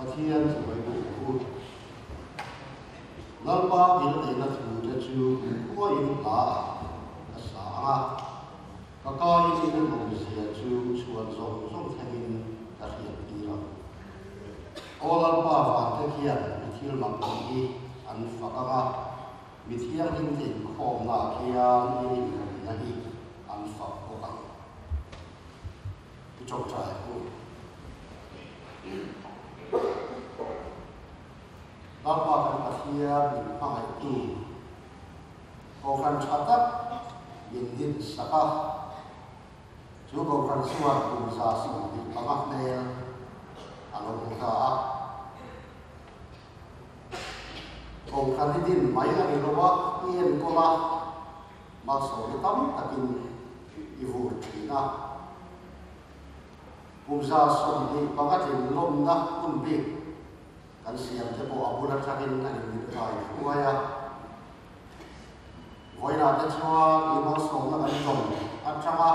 Pathian chibai buk ang u. Lalpa ngilneihna thute chu kumkhuain hla ah ka sa ang a, ka kaiin i rinawmzia chu chhuan zawng zawng thlengin ka hriattir ang. Aw Lalpa vante khian mi thil mak tih hi an fak ang a, mi thianghlimte inkhawmnaah khian i rinawmna hi an fak bawk ang. I tawngtai ang u. Lalpa kan Pathian min hmangaihtu, Kohhran tha tak min din sak a, chu Kohhran chuan kum 75 hmel a lo hmu ta a. Kohhran hi din mai a ni lo a, i enkawl a, Malsawmna tam takin i vur thin a. Kum 25 tlin lawmna hun bik kan siam te pawh a bul atangin an inmin kai hruai a. Vawiinah te chuan i malsawmna kan dawn atanga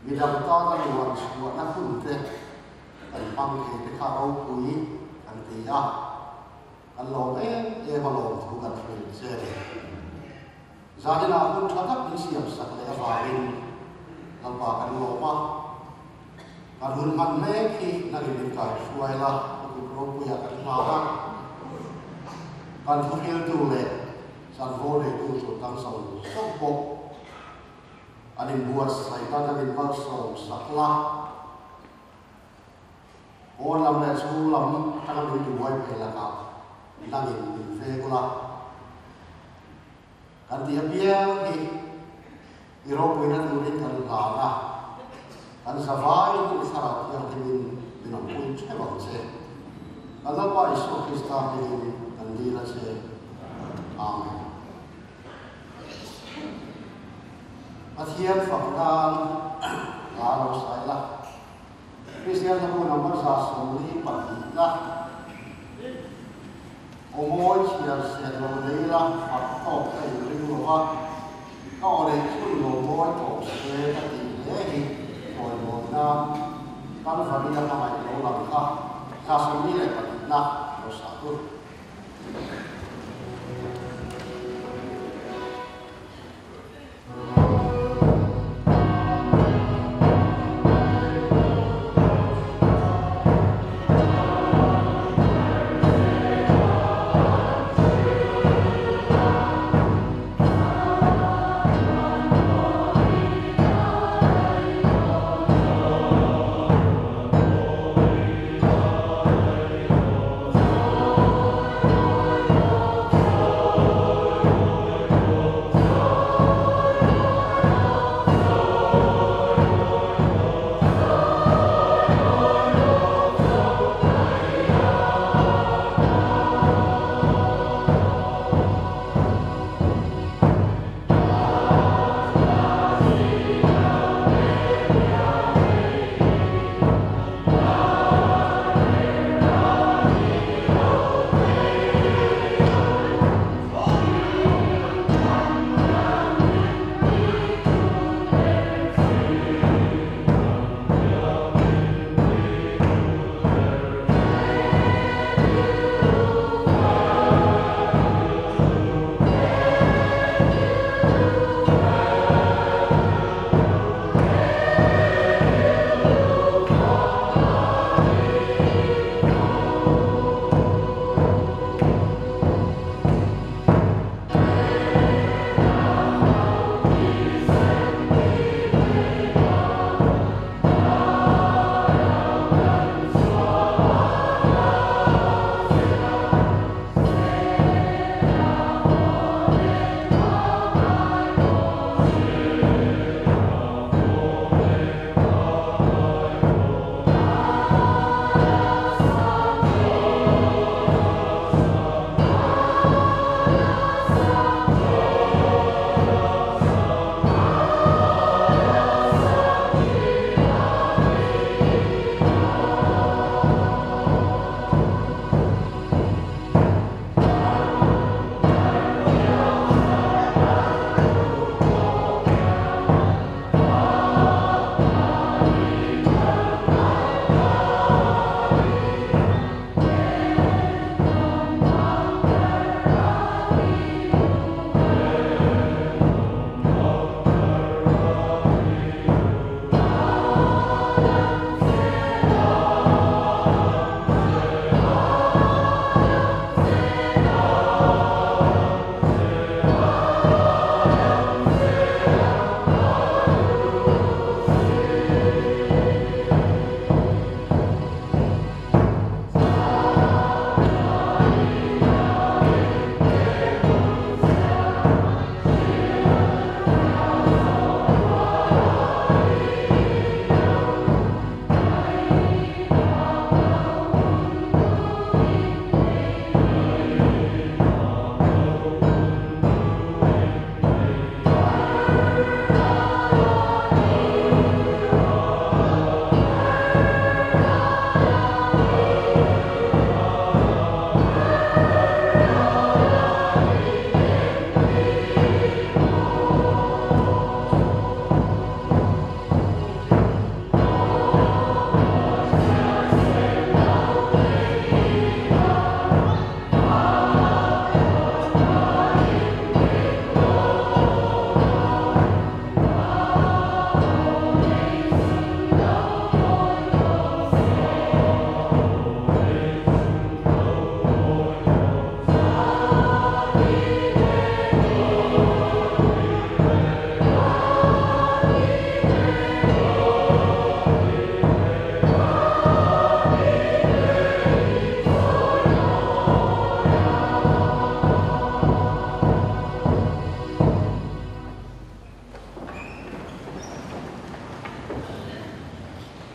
midang tana luan chhuahna hun te kan hmang thei te kha ropui kan ti a. Kan lawm em em a lawm thu kan hrilh che ni. Zaninah hun tha tak min siam sak leh avangin Lalpa kan lawm a, kan hun hman mek hi nangin min kai hruai la, ka kut ropuiah kan hlan a, kan thuhriltu leh chanvo neitu tur dang zawng zawng pawh an inbuatsaih a, nangin malsawm sak la. Pawn lam leh chhung lam atanga min tibuai phei lakah nangin min veng ula. Kan tih apiang hi i ropuina turin kan hlan a, kan zavaiin i Thlarau Thianghlimin min awmpui theuh ang che. Kan Lalpa Isua Krista hmingin kan dil a che. Amen. Pathian fak nan hla lo sai la. Kristian hlabu number 142 na aw mawi chhiar sen lo nei la fak tawk ka inring lo va, ka aw neih chhun lo mawi tawp se ka tih hle hi chawimawi nan. a, Kalvari a hmangaih lo lang kha 72 na lo sa tur.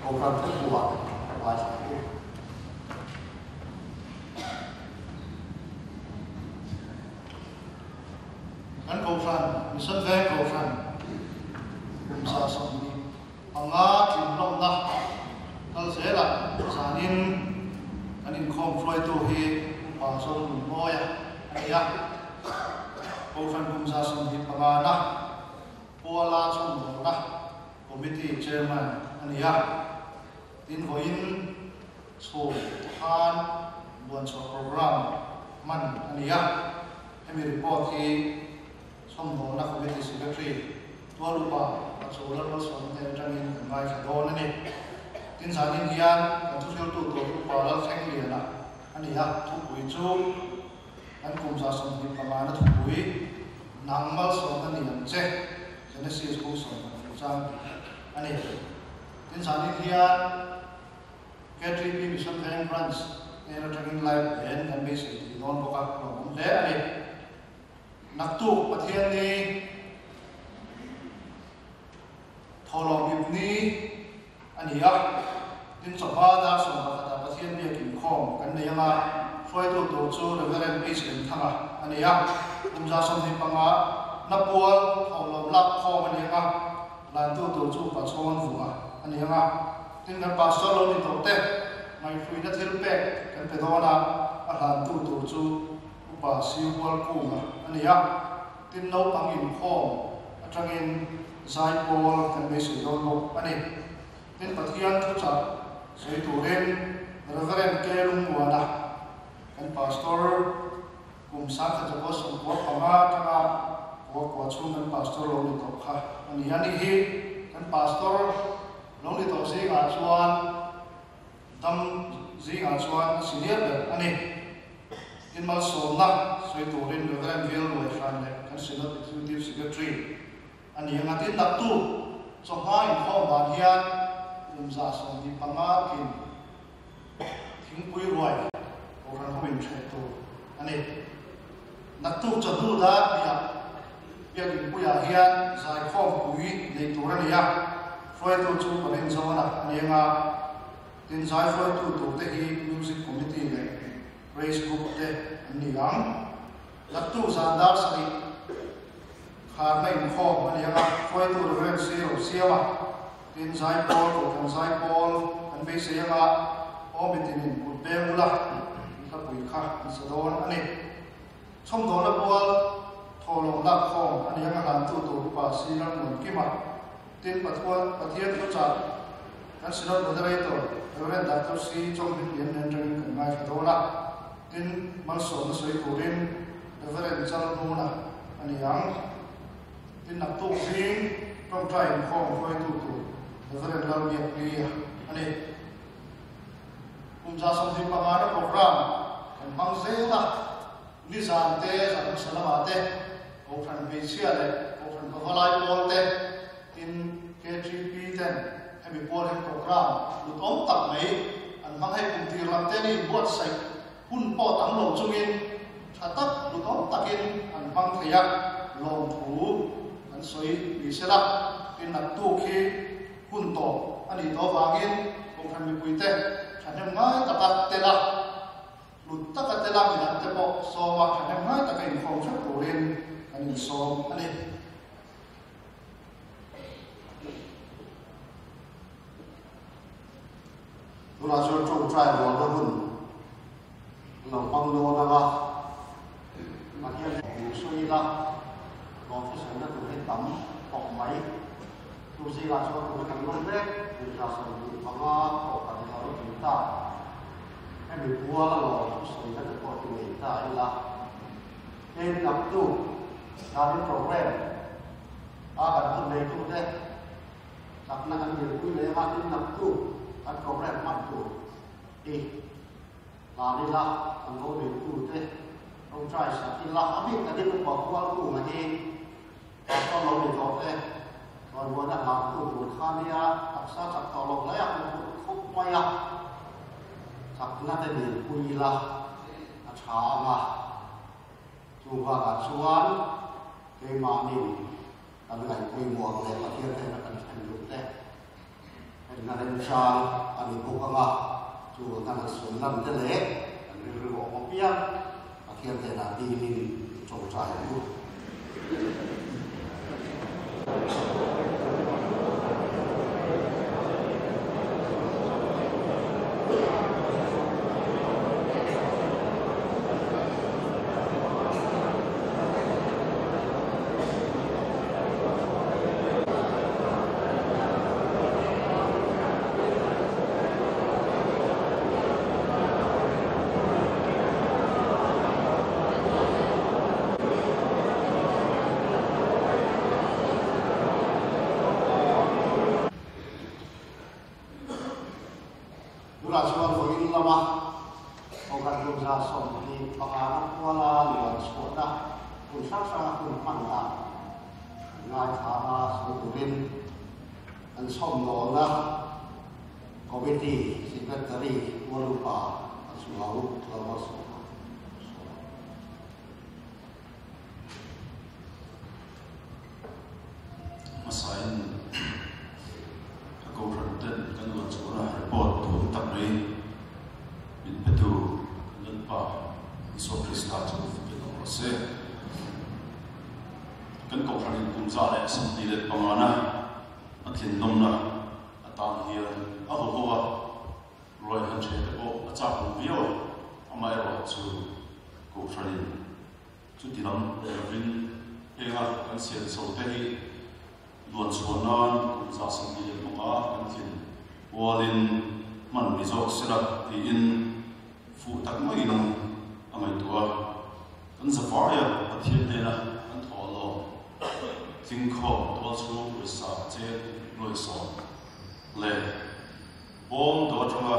Kohhran thuthlua ngaithla ang u. Kan Kohhran, Mission Veng Kohhran kum 75 tlinlawmna kal zelah zanin kan inkhawm hruaitu hi Upa Zonunmawia a ni a. Kohhran kum 75 na Puala chhawmdawlna. Committee Chairman a ni a. Tin vawiin chhun khan buanchhuah program hman a ni a. Hemi report hi chhawmdawlna Committee Secretary Tualupa Pachuala Rualsawm hnen atangin kan ngaithla dawn a ni. Tin zanin hian kan thuhriltu tur Upa Lalthlengliana a ni a, thupui chu kan kum 25 na thupui Nang Malsawmna Ni Ang Che, Genesis bung 10 chang tih a ni. Tin zanin hian KTP Mission Veng Branch hnen atangin live band kan beisei thei dawn bawk a, lawmawm hle a ni. Naktuk Pathianni Thawhlawm ipni a ni a, tin chawhma dar 11 ah Pathian biak inkhawm kan nei anga, hruaitu tur chu Reverend H N Thanga a ni a, kum 25 na pual thawhlawm lak khawm a ni anga, lantu tur chu Pachawn Vunga a ni anga, tin kan Pastor lo ni tawh te ngaihhruina thil pek kan pe dawn a, a hlantu tur chu Upa Sihual Kunga a ni a. Tin naupang inkhawm atangin zaipawl kan beisei dawn bawk a ni. Tin Pathian thuchah sawi turin Reverend K. Lungmuana kan Pastor kum 1995 atanga kua kua chhung kan Pastor lo ni tawh kha a ni. Ani hi kan Pastor lo ni tawh zingah chuan dam zingah chuan a senior ber a ni. Tin malsawmna sawi turin Reverend Vil Luaihran leh kan Synod Executive Secretary a ni anga tin naktu chawhma inkhawm dan hian kum 25 tlin thingpui ruai kohhran ho intheh tur a ni. Naktuk chawhnu dar hniah biakinpuiah hian zaikhawm pui nei tur a ni a, hruaitu chu Parin Zawna a ni anga tin zai hruaitu turte hi Music Committee leh Praise Group te an ni ang. Naktuk zan dar sarih kharna inkhawm a ni anga, hruaitu Reverend C. Rosiama tin zaipawl kohhran zaipawl an beisei anga awmitinin kut beng ula hlapui kha an sa dawn a ni. Chhawmdawlna pual thawhlawm lak khawm a ni anga hlantu tur Upa C. Lalmuankima tin Pathian thuchah kan Synod Moderator Reverend Doctor C. Chawnghlin Lian nen atangin kan ngaithla dawn a, tin malsawmna sawi turin Reverend Chalhnuna a ni ang. Tin naktuk zing tawngtai inkhawm hruaitu tur Reverend Lalbiakpuia a ni. Kum 25 na program kan hmang zel a, nizan te, zan hmasa lamah te, kohhran hmeichhia leh kohhran pavalai pawl te, tin KTP ten hemi pawl hian program lut awm tak mai an hmang hei kum tir lam te ni inbuatsaih hun pawh tam lo chungin tha tak lut awm takin an hmang thei a, lawmthu kan sawi ni sela, tin naktuk hi hun tawp a nih tawh avangin kohhran mipuite thahnem ngai taka tel a, lut taka tel a midang te pawh sawma thahnem ngai taka inkhawm hrep turin kan insawm a ni. Tunah chuan tawngtai rualna hun lo hmang dawn anga Pathian hmu sawi ila lawm hriselna tur hi tam tawh mai. Chu zingah chuan tuna kan lawm mek kum 75 pawh kan lo tling ta. Hemi puala lawm thusawina te pawh ti nei ta ila. Tin naktu zanin program a kan hun neitute chakna kan dirpui leh anga tin naktu kan program hman tur hi hlan ila kan lo neitute tawngtai sak ila a bik takin upa kual kunga hi pastor lo ni tawh te chawimuana hlantu tur kha nia taksa chak tawh lo hle a hmu khawp mai a chakna te dirpui ila a tha anga chu bakah chuan keimahni kan ngaihpui muang leh Pathian hnena kan thlen duh te enna remchang a ni bawk anga chu kan han sawi lan te leh kan rilru awm apiang Pathian hnena dilin tawngtai ang u. Tunah chuan vawiin lama Kohhran Tumza 25 na kuala luan chhuahna hun hrang hranga hun hman dan an ngaithla a, sawi turin an chhawmdawlna Committee Secretary Ualupa a chuau Lalmalsawma sawi. Hmasain ka kohhran ten kan luan chhuahna report duhawm tak mai min petu kan Lalpa Isua Krista chu fakin awm rawh se. Kan kohhran in kum 125 na a tlinlawmna atan hian a haw ho a, ruai han ṭhe te pawh a chak lo viau a, amaherawh chu kohhranin chuti lam lovin henga kan siam chho te hi luan chhuah nan kum 125 kan tlin kualin hman ni zawk sela tiin fuh tak maiin a ngaihtuah a, kan zavaia Pathian hnena kan thawh lawm tlingkhawm tualchhung pawisa cheng nuai sawm leh bawm do atanga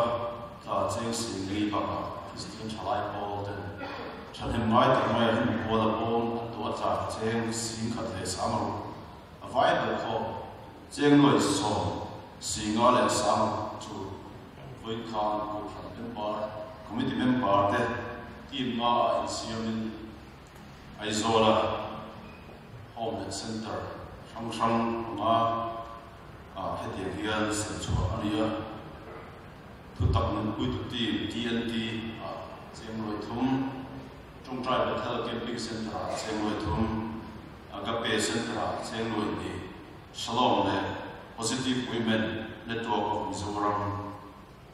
tla cheng sing li bakah Kristian thalai pawl ten thahnem ngai tak maia hemi kuala bawm an do a tla cheng sing khat leh sang ruk a vai ber khawm cheng nuai sawm singa leh sang ruk chu vawiin khan Kohhran member committee member te team nga ah insiamin Aizawla home leh center hrang hrang anga ah hetiang hian sem chhuah a ni a, thutak nunpuitu team TNT ah cheng nuai thum, Tawngtai Bethel Camping Center ah cheng nuai thum, Agape Center ah cheng nuai hnih, Shalom leh Positive Women Network of Mizoram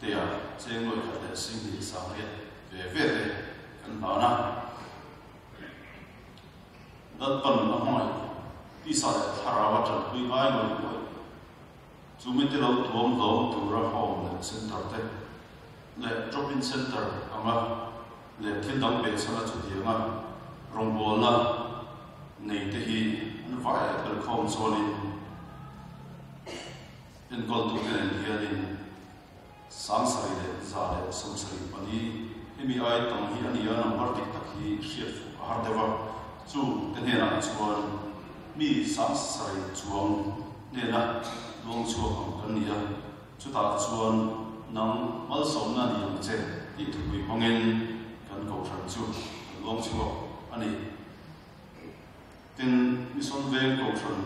te ah cheng nuai khat leh sing hnih sang riat ve ve te kan hlan a. Lalpan a hmangaih tisa leh thlarau a tanpui ngai ngawih ngawih. Chu mite lo tuam hlawm tura home leh center te leh drop-in center anga leh thil dang behchhan a chutianga rawngbawlna nei te hi an vai a tel khawm chuanin enkawltute nen hianin 7174 hemi ai tam hi a ni a, number dik tak hi hriat fuh a har deuh a, chu te hnenah chuan mi 7000 chuang hnena luang chhuak ang kan ni a, chutah chuan nang malsawmna ni ang che tih thupui hmangin kan kohhran chu kan luang chhuak a ni. Tin, Mission Veng kohhran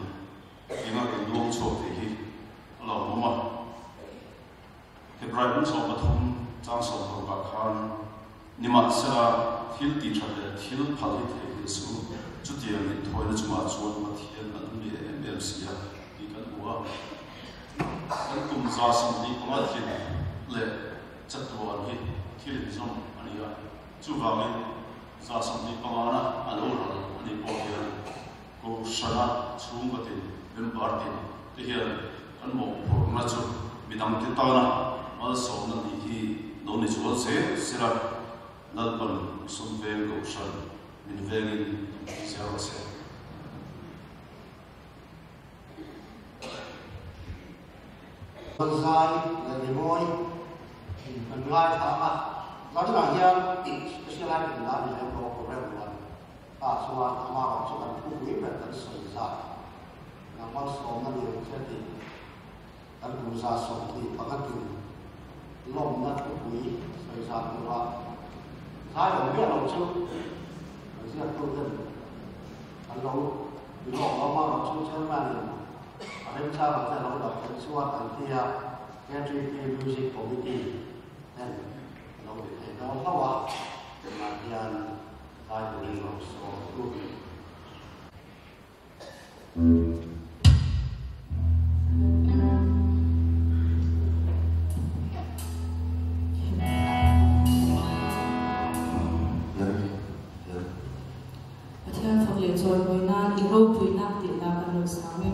tinga kan luang chhuak thei hi a lawmawm a. Hebrai bung 13 chang 16 ah khan nimahsela thil tih that leh thil phal hi theih hle suh u, chutiang in thawina chungah chuan Pathian a lung leh em em si a tih kan hmu a. Kan kum 75 thlin leh chatuan hi thil inzawm a ni a, chuvangin 125 na a lo ral a nih pawh hian Kohhrana chhungkaw tin, member tin te hian kan mawhphurhna chu midangte tana malsawmna nih hi lo ni zual zel sela, Lalpan Mission Veng Kohhran min vengin dam pui zel rawh se. Zai leh rimawi kan ngaithla a, zaninah hian special item dan ni lem lo program rual ah chuan amah erawh chu kan thupui ber kan sawi zat nang malsawmna ni ang che tih kan kum 25 in lawmna thupui sawi zat tura zai awm miah lo chu kan ziaktu ten an lo ti lawk lo amah erawh chu chairman in a remchang ang te a lo dah theih chuan an tia KTP Music Committee ten a lo ti thei dawn hlauh a, tunah hian zai turin lo sawm tu. Pathian fak leh chawimawi nan i ropuina tih la kan lo sang e.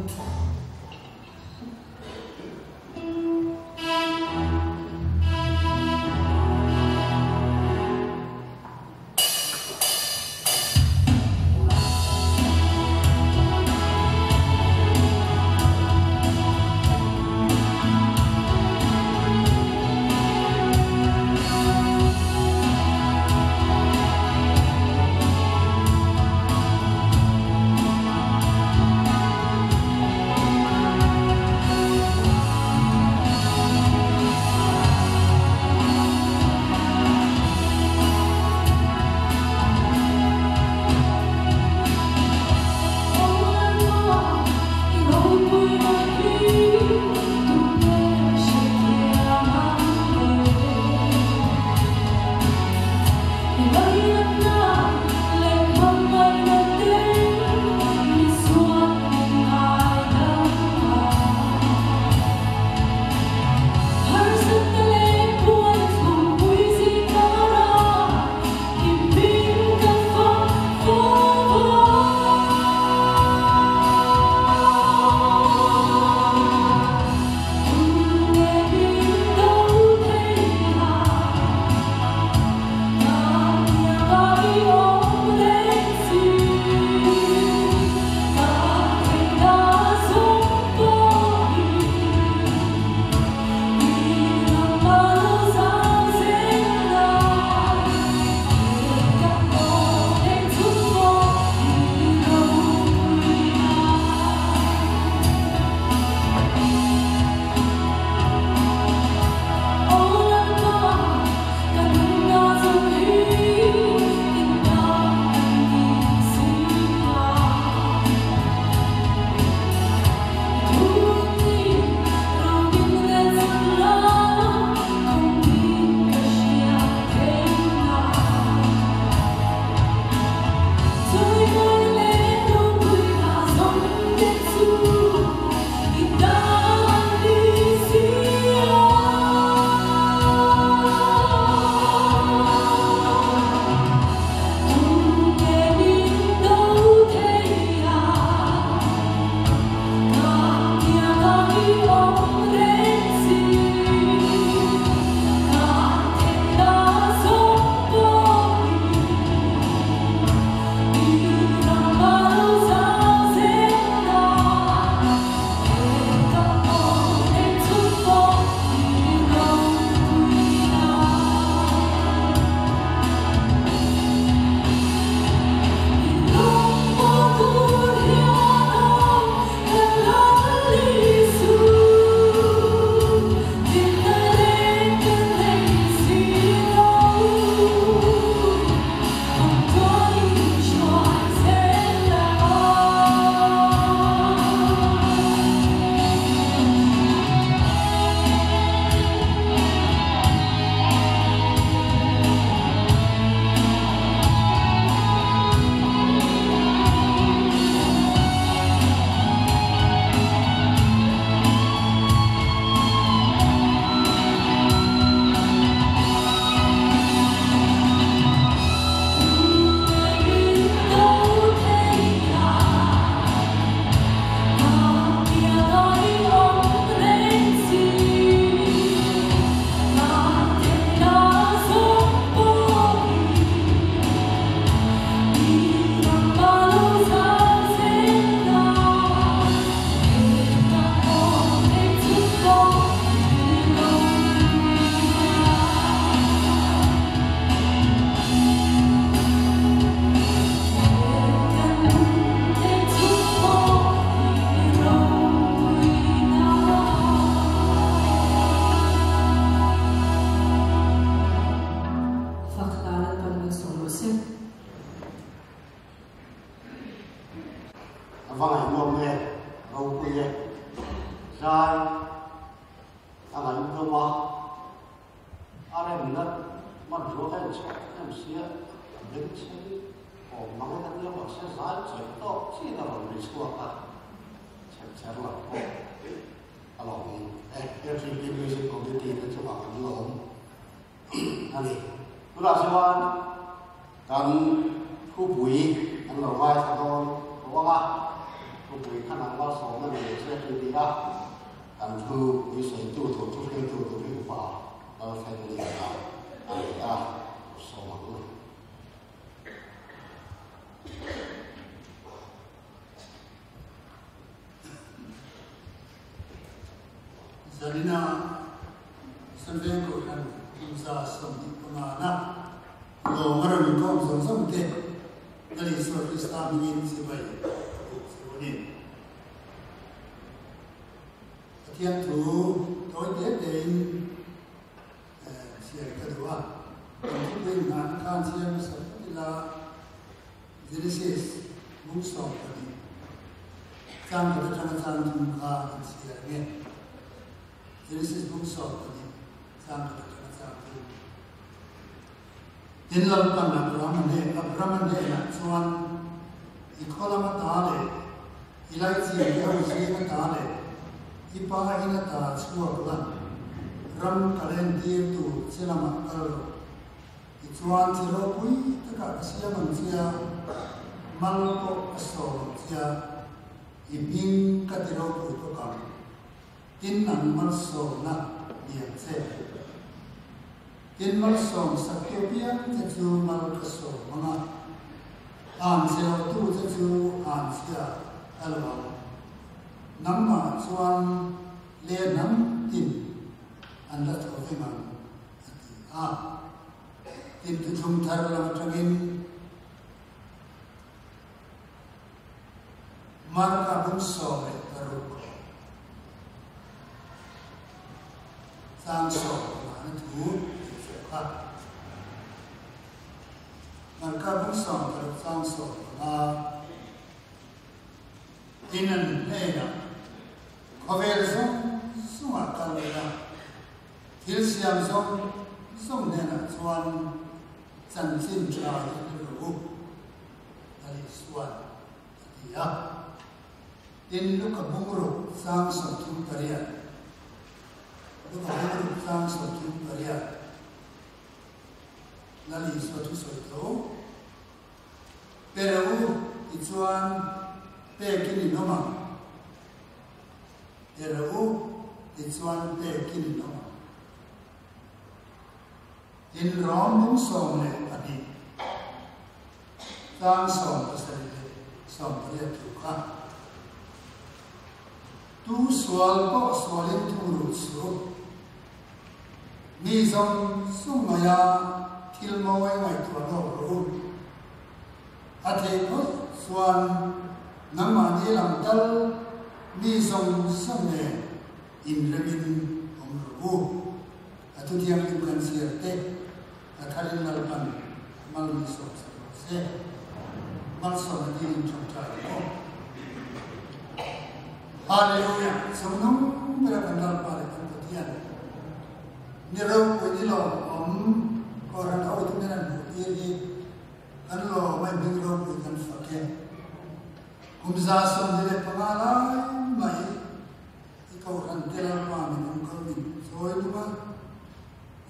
A ngaihnawm a, a remna hmanrua kha inchhuah em sia, a bengchheng awm mang e ka tia mahse zai chawih tawk chiin a rawn ri chhuak a, chhepchher lam pawh a lawm e. FGP Music Committee te chungah kan lawm a ni. Tunah chuan kan thupui an lo ngaithla dawn tawh ang a, thupui kha nang malsawmna ni leh che tih a. Kan thu i sawitu tur thu hriltu tur hi upa Lalthleng Liana a ni a, sawm ang u. Zanina Sanveng Kohhran Kumza 25 na lawm a rawn inkawm zawng zawng te Lal Isua Krista hmingin chibai ka buk che u a ni. Pathian thu tawi te tein chhiar ka duh a, kan thupui inhlan khan chhiar hmasa phawt ila Genesis bung 12 chang khat atanga chang thum kha kan chhiar nge. Genesis bung 12 chang khat atanga chang thum. Tin Lalpan Abraham hne Abraham hnenah chuan i khaw lama ta leh i laichin te ho zing ata leh i pa in ata chhuak la, ram ka lentir tur che lamah kal rawh. Tichuan chi ropui takah ka siam ang che a, mal pawh ka sawm ang che a, i hming ka ti ropui bawk ang. Tin ang malsawmna lian che. Tin malsawm sak tu piang che chu mal ka sawm ang a, han che lo tu che chu han chhia ka lo ang. Nangmah chuan le hnam tin an la tho veng ang, a ti a. Tin thuthlung thar lam atangin Marka bung 16 chang 15 na thu tih kha. Marka bung 16 chang 15 tin an hnenah khawvel zawng zawngah kal ila thil siam zawng zawng hnenah chuan chanchin tha hi hre rawh u a nih chuan a ti a. Tin Luka bungruk chang 38 Luka bungruk chang 38 Lal Isua thu sawi tho pe rawh u tichuan pekin in awm ang pe rawh u tichuan pekin in awm ang. Tin Rom bung 12 chang 17 leh 18 thu kha tu sual pawh sualin thungrulh suh. Mi zawng zawng ngaia thil mawi ngaihtuah lawk rawh u. A theih phawt chuan nangmahni lam tal mi zawng zawng nen inremin awm rawh u. A thu thianghlim kan chhiar te a tharin Lalpan mal min sawm sak rawh se. Malsawmna dilin ṭawngṭai ang aw. Hallelujah! Chungnung bera kan Lalpa leh kan Pathian ni ropui ni lawmawm Kohhran hotu nen an hmuh tir hi kan lawm a, hming ropui kan fak e. Kum 25 lai mai i Kohhran te Lalpa min awm kal min chawi tum a,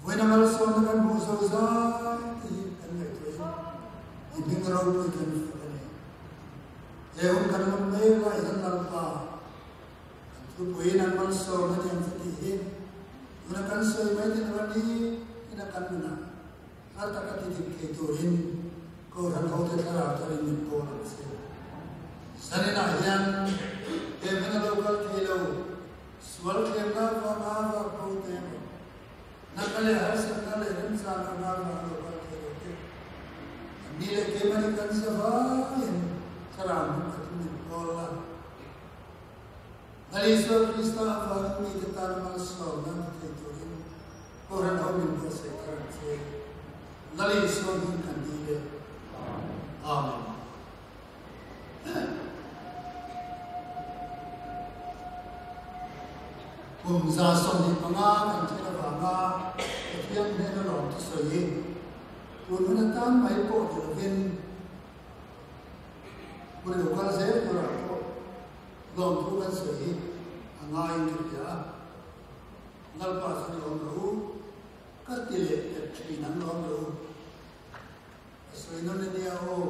vawiin a malsawmna kan hmuh zo zai te hi kan ngaihtuahin i hming ropui kan fak a ni. He hun kan awm mek lai hian Lalpa kan thupuiin an malsawm a ni ang che tih hi tuna kan sawi mai ni lo a ni ina kan nunah a taka ti dik thei turin Kohhran hote thlarau tharin min pawl ang che. Zaninah hian he hmun a lo kal thei lo, sual thlemna vanga vak bo te emaw, natna leh harsatna leh remchang anga vang lo kal thei lo te, anni leh keimahni kan za vaiin thlarau hmun khatin min pawl a. Lal Isua Krista avangin mite tan malsawmna ni thei turin Kohhran ho min buatsaih thar ang che. Lal Isua hming kan dil e. Amen. Kum Kum 125 kan thlen avanga Pathian hnena lawm chu sawi tun hun atan mai pawh ni lovin hun lo kal zel turah pawh lawmthu kan sawi hi a ngaiin ka hria a. Lalpa chuan lawm rawh u, ka ti leh pek thin ang lawm rawh u. Ka sawi nawn a nia aw,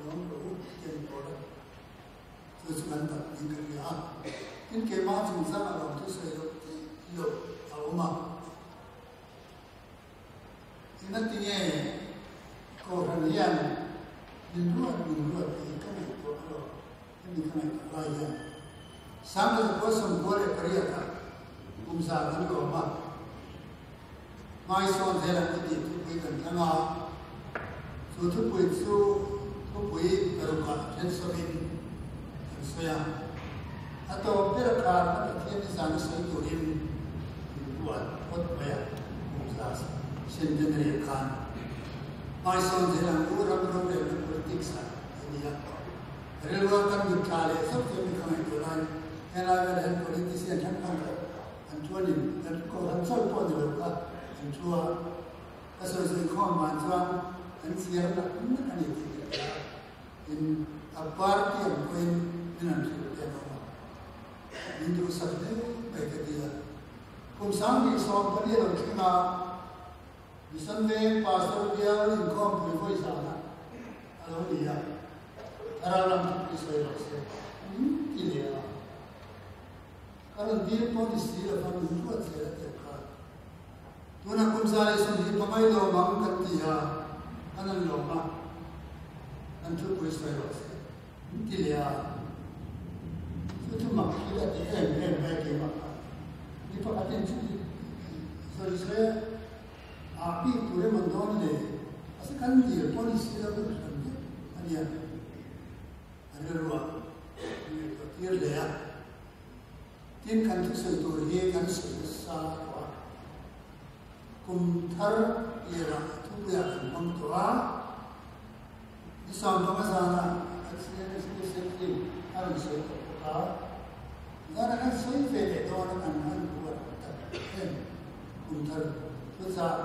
lawm rawh u ti a ni pawl a. Chu chu kan tak niin ka hria a. Tin, keimah chungchangah lawmthu sawi loh theih loh a awm a. Engatinge Kohhran hian min ruat min ruat tih hi ka ngaihtuah erawh hemi ka ngaihtuah lai hian 1998 ah kum za kan lawm a, hmaisawn zel an ti tih thupui kan thlang a, chu thupui chu thupui parukah then sawmin kan sawi a, a tawp ber a kar na Pathian ni zan a sawi turin min ruat phawt mai a, kum za centenary ah khan hmaisawn zel ang u ram rorelna politics ah a ni a, rilrual kan mit thla leh zauh chuan mi kha ngaihtuah lai helai velah hian politician hrang hrang an chuanin kan kohhran chauh pawh ni lo kha an thu a, ka sawi sawi khawm vang chuan an chiar nak nak a ni tih ka hria a, in a party ang pawhin min han hrilh te an awm a, min duhsak hle mai ka ti a. Kum 2014 a lo thleng a, Mission Veng Pastor bial inkhawmpui vawi zana a lo ni a, thlarau lam thupui sawi rawh se min ti leh a. Ka rawn dil pawh ni si lova min ruat zel a tih kha. Tunah kum 125 i lawm ang kan ti a, kan an lawm a, kan thupui sawi rawh se min ti leh a. Chu chu mak thil a ti em em mai keimah kha. Mi pakhatin chuti sawi se a bik tur emaw dawn le, mahse kan dil pawh ni si lo kan hran vek a nia. A rilruah min ngaihtuah tir hle a. Tin, kan thusawi tur hi kan sawi nasa tawh a. Kum thar tirah thupuiah kan hmang tawh a. Ni 15 zanah HCMSP Secretary a rawn sawi tawh bawk a. Zanah kan sawi ve leh dawn a kan han ruat tak em kum thar thuchah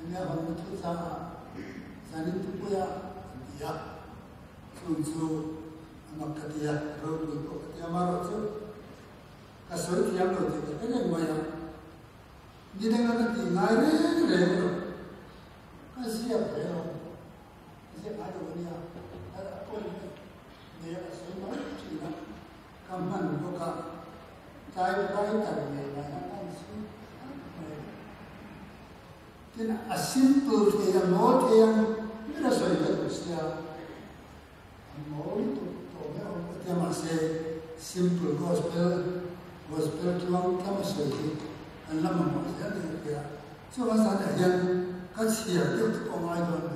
enge hawnna thuchah ah zanin thupuiah an ti a. Chung chu a mak ka ti a, ropui pawh ka ti a, amaherawhchu ka sawi thiam lo tih ka hre reng mai a, ni danga ka tih ngai reng reng lo, ka ziak ve lo, ka ziak ngai lo a nia, a point ka nei a, ka sawi mai thin a, ka hman bawk a, typewriter ngei mai hian ka han chhui thlap mai a. Tin, a simple thei a, mawl thei ang ber a sawi ka duh sia, a mawl lutuk tawh mai awm ka tia mahse simple gospel, gospel tluang tlam a sawi hi kan la mamawh zel ni ka hria. Chuvang zanah hian ka chhiar deuh te pawh ngai dawn lo.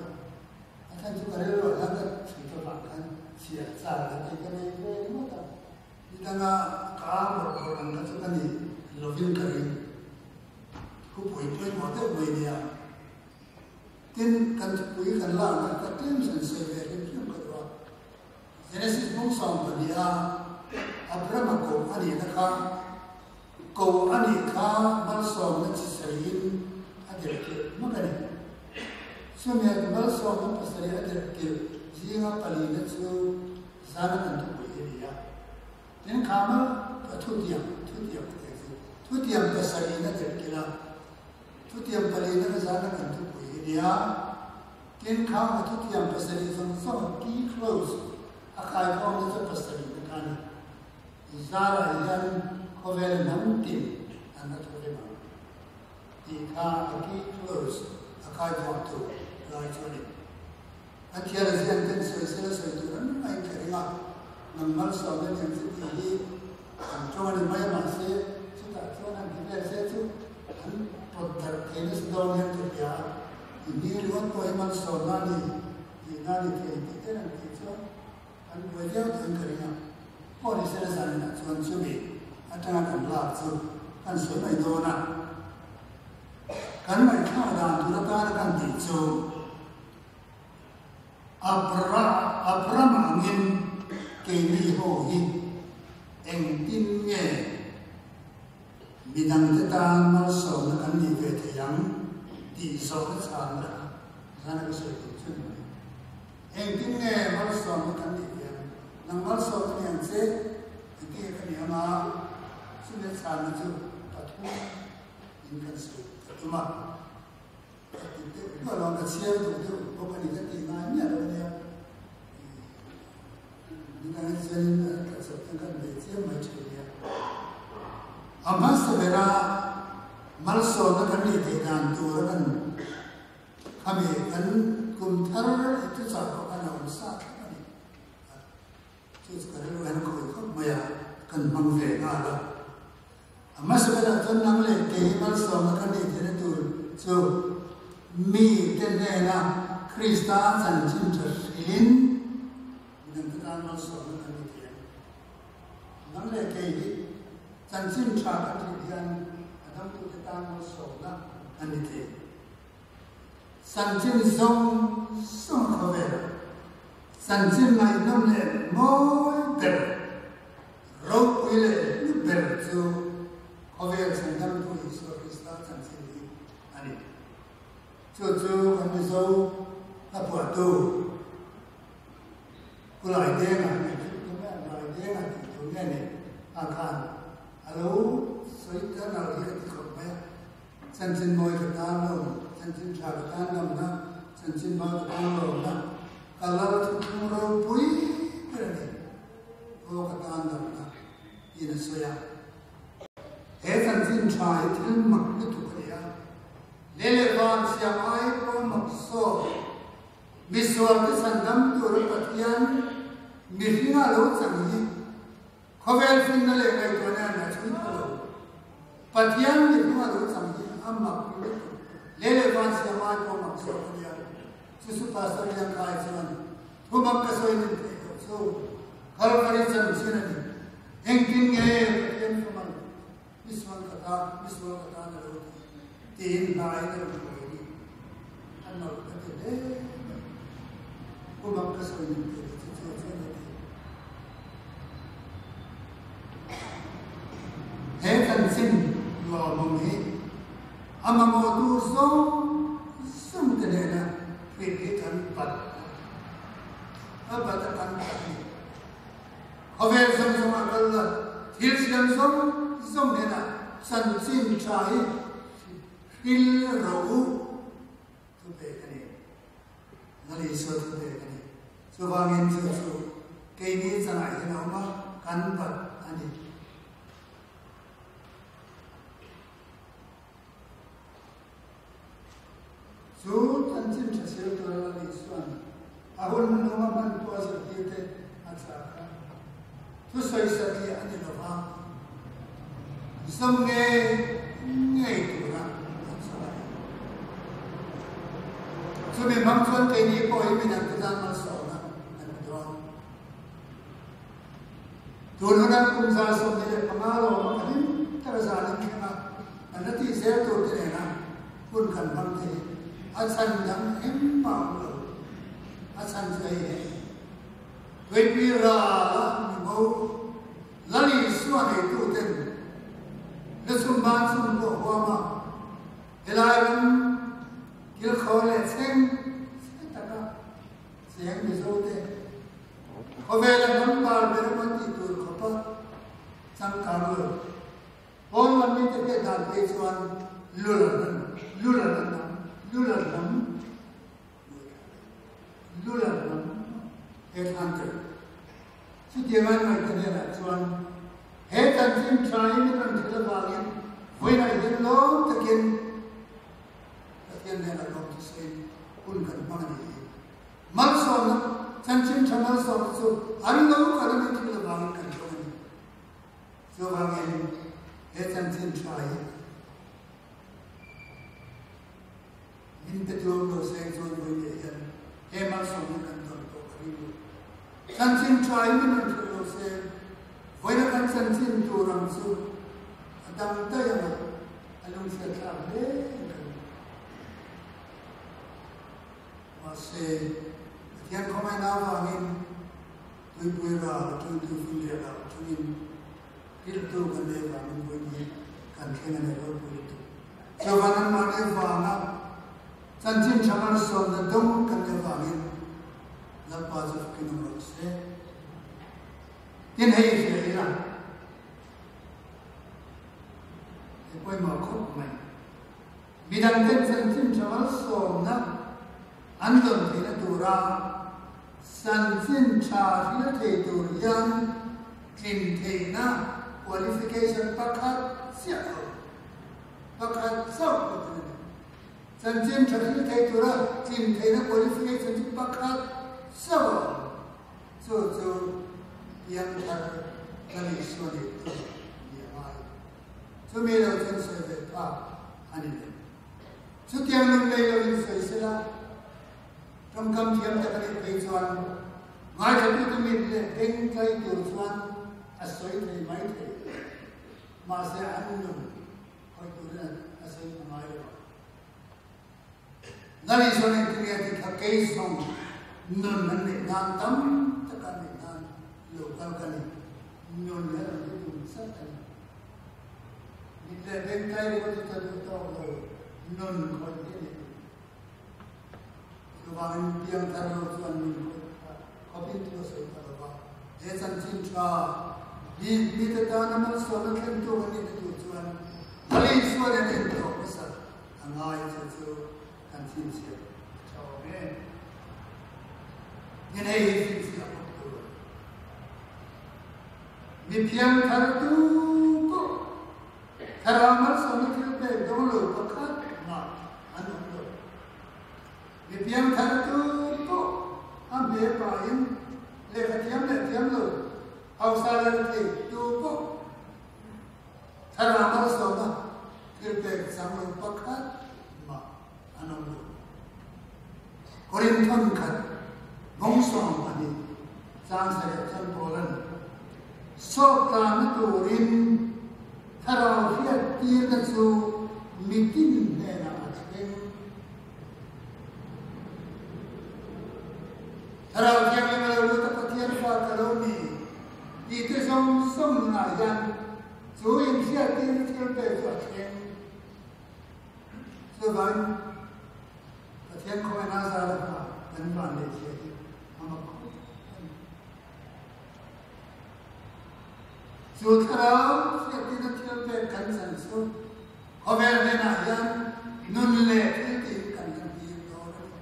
A chhan chu ka rilruah hian ka chhui ta vang khan chhiar char la tih ka nei ve ringawt a. Nidanga ka bawrh bawrh ang kha chu ka ni lovin ka ring. Thupui pawimawh deuh mai nia. Tin, kan thupui kan lakna ka tlem san sawi ve hrim hrim ka duh a. Genesis bung 12 a Abrahama koh a nihna kha, ko a nih kha malsawmna chi sawiin a derh kilh hmak a ni. Chumi malsawmna pasarih a derh kilh zinga palina chu zana kan thupui hi a ni a. Tin, kha mal thutiam, thutiam ka tih chu, thutiam pasarihna derh kilh a, thutiam palina ka zana kan thupui hi a ni a. Tin, kha ma thutiam pasarih zawng zawng key close a kaikawmna chu pasarihna kha a ni. Zarah hian khawvel hnam tin an la thu reng ang tih kha a key close a kaikawmtu lai chu a ni. A thial zian ten sawisel a sawi tur an mai ka ring a, nang malsawmna lian chu tih hi an tawng a ni mai a, mahse chutah chuan an ti vel se chu an pawt darh thei nasa dawn hian ka hria a, i hming ringawt pawh hi malsawmna a ni tihna a ni thei tih ten an tih chuan an buai viau dawn ka ring a, pawh ni sela zaninah chuan chumi atanga kan lak chu kan sawi mai dawn a, kan ngaihthlak dan tur atana kan tih chu. Abra, Abram angin keini ho hi engtin nge Midangte tan malsawmna kan nih ve thei ang tih zawhna chhanna kha zan ka sawi tur chu ni mai. Engtin nge malsawmna kan nih ve ang? Nang malsawmna ni ang che, engtin nge ka nih ang a? Chumi a chhanna chu pathum in kan sawi ka tum a. Ka ti deuh duah lo ang, ka chhiar duh deuh bawk a ni ka tih ngai miah lo a nia. Midang hi chuanin an tla chawp hian kan bei chiam mai thin nia. A hmasa bera malsawmna kan nih theih dan tura kan khami kan kum thar i thuchah pawh khan a awm sa thlap a ni. Chu chu ka rilru hian a khawi khawp mai a, kan hmang ve nghal a. A hmasa berah chuan nang leh kei hi malsawmna kan nih theihna tur chu mite hnena Krista chanchin tha hrilhin midangte tan malsawmna kan ni thei ang. Nang leh kei hi chanchin tha kan hrilh hian a dangtute tan malsawmna kan ni thei. Chanchin zawng zawng khawvelah chanchin ngaihnawm leh mawi ber Ropui leh hlu ber chu khawvel chhandamtu Isua Krista chanchin hi a ni. Chu chu kan Mizo hla phuahtu Pu Laidenga nge thil tum e, Laidenga tih tur nge ni a khan a lo sawi ta nal hi ka ti khawp mai a. Chanchin mawi ka tan lo, chanchin tha ka tan lamna, chanchin mau ka tan lawmna, ka lal thuthlung ropui ber a ni. Aw ka tan lohna in a sawi a. He chanchin tha hi thil mak lutuk a ni a, lei leh van siam ai pawh mak zawk. Misual te chhandam tura Pathian mihringa lo chang hi khawvel finna leh ngaihtuahna an a chhui pha lo. Pathian mihringa lo chang hi a mak lutuk. Lei leh van siam ai pawh mak zawk a ni a. Chu chu Pastor Liangkhai chuan Thumak ka sawi nin theih loh chu Kalvari chanchin a ni. Engtin nge Pathian thumal misual ka ta, misual ka tan a lo ti tiin hnaiin a rawn sawi a ni. A nalh ka ti hle mai. Thumak ka sawi nin theih loh chu chu chuan a ti. He chanchin lawmawm hi a mamawhtu zawng zawng te nena hrilh hi kan bat a bat a kan bat a ni. Khawvel zawng zawng a kal la, thil siam zawng zawng hnenah chanchin tha hi hril rawh u thu pek a ni. Lal Isua thu pek a ni. Chuvangin chu chu keini changah hian a awm a, kan bat a ni. Chu chanchin tha sil tura Lal Isua'n a hun hnuhnung a hman pawh a zirtirte a chah kha thusawi satliah a ni lo va, zawm ngei ngei tura a chah a ni. Chumi hmang chuan keini pawh hi midangte tan malsawmna kan ni dawn. Tun huna kum 25 lawma ka hlim tak a zan in thleng a, kan la tih zel tur te nena hun kan hmang te hi a chhan dang engmah a awm lo. A chhan chu hei hi a ni. Tuipui ral a mimo Lal Isua neitu ten lusum ban chhung pawh huam a, helai ram kilkhawr leh chheng chhe taka cheng Mizo te Khawvela hnam par ber emaw tih tur khawpa changkang lo. Pawn lam mite hriat dan phei chuan Lula hnam, Lula hnam, Lula hnam, Lula hnam headhunter. Chutianga an ngaihte hnenah chuan he chanchin tha hi min rawn hrilh avangin vawiinah hian lawm takin Pathian hnenah lawm thusawiin hun kan hmang a ni hi. Malsawmna, chanchin tha malsawmna chu an lo kal a min thil avangin kan dawng a ni. Chuvangin he chanchin tha hi min pe tuam lo seng chuan vawi leh hian he malsawmna kan dawn pawh ka ring lo. Chanchin tha hi min rawn hrilh lo seng, vawiina kan chanchin tur ang chu a dang daih ang a, a lungchhiatthlak hle in ka ring. Mahse, Pathian khawngaihna avangin tuipui ral atangin tuifinriat ah atangin hrilhtu kan nei avangin vawiin hi kan thleng a ni ropui lutuk. Chuvang anmahni vanga chanchin tha malsawmna dawng kan nih avangin Lalpa chu fakin awm rawh se. Tin hei i hria ila, hei pawimawh khawp mai. Midang ten chanchin tha malsawmna an dawn theihna tura chanchin tha hril thei tur hian tlin theihna qualification pakhat chiah a awm. Pakhat chauh pawh tin a ni. Chanchin tha hril thei tura tlin theihna qualification chu pakhat chauh a awm. Chu chu piangthar Lal Isua nih tur ni a ngai. Chumi lo chuan sawi ve phak a ni lo. Chutiang nun nei lovin sawi sela, tawngkam thiam tak a nih phei chuan ngaithlatute mit leh beng tlai tur chuan a sawi thei mai thei. Mahse an nun khawih turin a sawi hmu ngai lo a. Lal Isua nen tinge a ti kha kei zawng nun an neih nan tam tak an neih nan lo kal ka ni. Nun hi a lo ti dun chat a ni. Mit leh beng tlai ringawt chu ka duh tawk lo, nun khawih hi a ni duh. Chuvangin piangthar lo chuan nun khawih kha khawpin thu a sawi ta lo va. He chanchin tha hi mite tana malsawmna thlentu kan nihna tur chuan Lal Isua nen intawk hmasa A ngai chu chu kan chhinchhiah a tha awm e. Tin hei hi chhinchhiah bawk tur. Mi phiangthar tu pawh thlarau malsawmna thil pek dawng lo pakhat mah an awm lo. Mi piangthar tu pawh a hme pahin lehkha thiam leh thiam lo, hausa leh rethei tu pawh Thlarau malsawmna thil pek chang lo pakhat mah an awm lo. Korinthon khat bawngsawm pahnih chang sarih chuan Paulan, Sawtlanna turin thlarau hriattirna chu mitin hnenah a thleng. Thlarau Thianghlim a lo lut a, Pathian fa ka lo ni tih te zawng zawng nunah hian chu inhriattirna thil pek chu a thleng. Chuvangin Pathian khawngaihna a zar a hma kan van leh zia hi a mak khawp a ni. Chu thlarau hriattirna thil pek kan chan chu Khawvel hnenah hian nun leh thil tih kan lantir dawn a ni.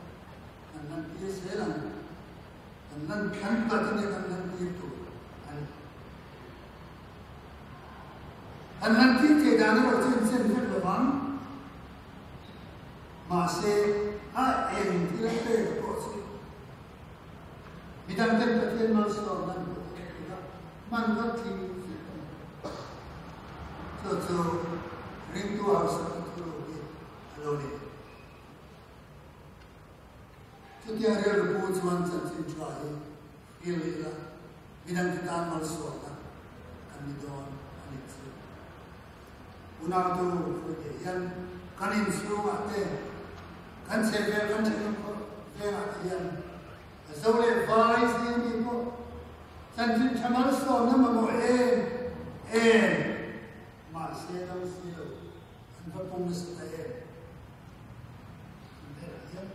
Kan lantir zel ang. Kan lan kan tak a nia kan lantir tur a ni. Kan lantir thei dan erawh chu inchen vek lo vang. Mahse, a eng thil a pek pawh chu midang ten Pathian malsawm nan hmuh theih tura hman vat thing vek a ni. Chu chu ringtu hausakna thu lo hi a lo ni. Chutiang rilru pu chuan chanchin tha hi hril ila midangte tan malsawmna kan ni dawn a nih chu. Unautu Fuihte hian kan inchhungah te, kan chhehvel kan thenawm vengah te hian Zo leh Vai zing mi pawh chanchin tha malsawmna mamawh em em mahse dam si lo an va pung nasa ta em. An velah hian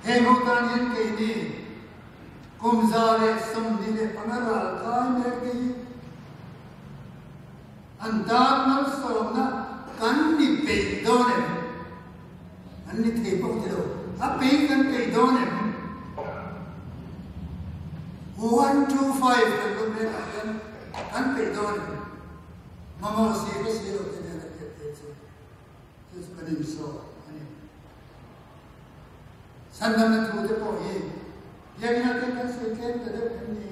heng ho tan hian keini kum 125 ral kai mek te hi an tan malsawmna kan ni peih dawn em? An ni thei bawk ti lo. A peih kan peih dawn em? 125 kan lo mek ah hian kan peih dawn em? Mamawh si ka si lo te nen a biak te chu chu chu kan insawi a ni. Chhandamna thu te pawh hi biakina te kan sawi tlem ta deuh em ni?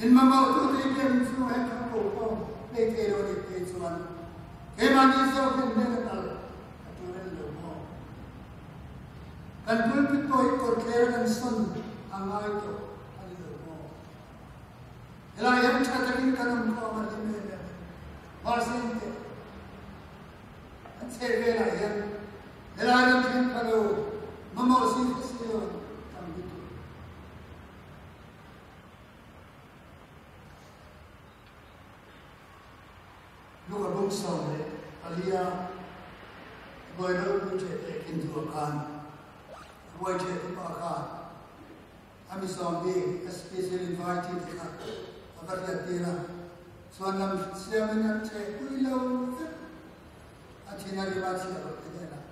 In mamawh tu te biakin chhungah hian kan ko khawm hlei thei lo nih phei chuan Keimahni zawk hian hmel a kal a tur a ni lo maw? Kan pulpit pawh hi kawtthler a kan sawn a ngai tawh a ni lo maw? Helai hian tha takin kan awm khawm a hlim em em mahse engteh an chheh velah hian helai ram thleng pha lo mamawh si hre si lo an tam lutuk. Luka bung 14 ruai ropui ṭheh tehkhin thu a khan ruai ṭheh tu pa khan a mi sawm bik special invitee te kha a va hriat tir a, chuan lam siamin an ṭheh pui lo vek a thin a rima chhiah loh te hnenah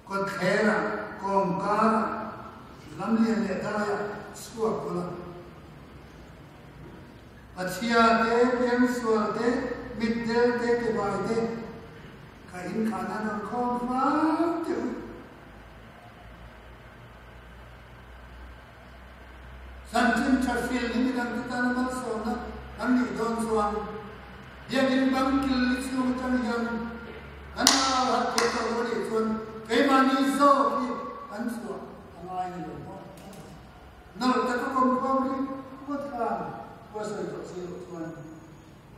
kawtthlerah kawngkarah lam lian leh daiah chhuak bula Pathia te, piangsual te, mitdel te, kebai te ka inkhahna an rawn khawm hram teh u. Chanchin tha hril hi midangte tana malsawmna kan nih dawn chuan Biakinn bang kil ni chhung atang hian kan au harh thei tawh lo anih chuan keimahni zawk hi kan chhuah a ngai ni lo maw? Nalh taka kawmkhawm hi ngawt khan khua sawi tawh si loh chuan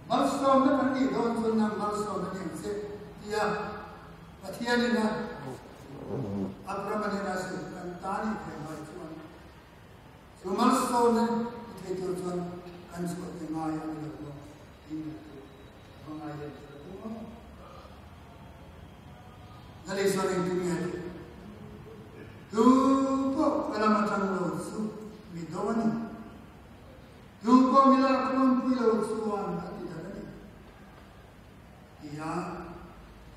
malsawmna kan nih dawn chuan nang malsawmna ni ang che tia Pathianin a Abrahamanin a sawi kan ta nih ve ngai chuan chu malsawmna ni thei tur chuan kan chhuah te ngai a ni lo maw tih ngaihtuah a va ngai em tih ka maw. Lal Isua ringtu nge duh? Tu pawh ka lam atang lo chu mi do a ni. Tu pawh mi lak lawmpui lo chuan a ti darh a ni. Tia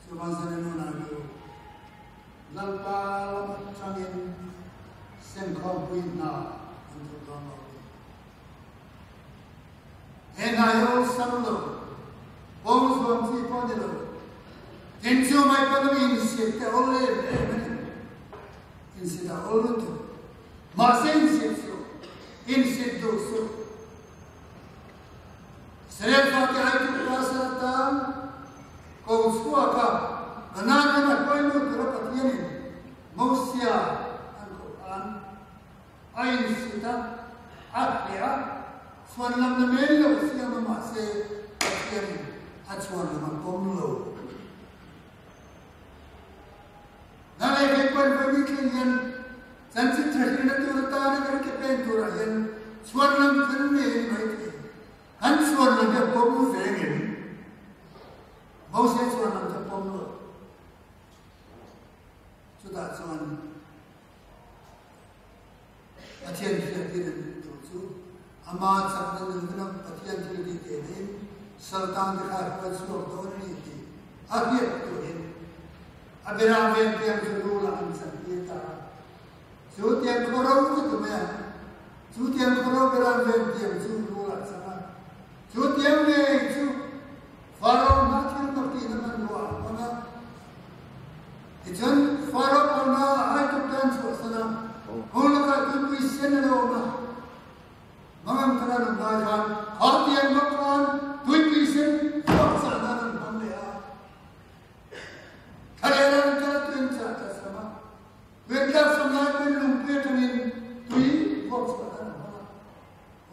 chuvan Zanenuna chu Lalpa lam atangin senkhawmpui hna an thawk dawn lo a ni. He hna hi awlsam lo, kawng zuam chi pawh ni lo, tin chu mai pawn insit te awl em em a ni. Insit a awl lutuk. Mahse insit suh, insit duh suh. Israel fate ai chu Pasal atan ko chhuak a, Kanaan rama hruailut tura Pathianin Mosia an koh khan, A insit a, a hleh a, chhuan lam na men lo siam a mahse Pathianin a chhuan lam a pawm lo. Na leh kei pawn vawi thleng hian chanchin tha hrilhna tur atana kan ke pen turah hian chhuan lam kan nei a ni maithei. Kan chhuan lam hi a pawm ve ngem? Moses chhuan lam chu a pawm lo. Chutah chuan Pathian hriattir an duh tur chu ama chakna nungna Pathian thil tih teh neiin saltan te kha hruai chhuak dawn a ni tih a hriat turin a berah ven tiang chu rul ah an chantir ta a. Chu tiang khawro chu tu mai ang? Chu tiang khawro berah ven tiang chu rul ah chang a. Chu tiang ngei chu Faro hna thil mak tihna hmanrua ah hmang a. Tichuan, Faro pawna Aigupta an chhuahsan a, kawng lakah tuipui sen a lo awm a. Mangang thar an awm lai khan kha tiang bawk khan tuipui sen vuak chah nan an hmang leh a. Thlalera an kal a tui an chah ta sam a. Tui an tlak sam lai pawhin lungpui atangin tui vuak chhuah nan an hmang a.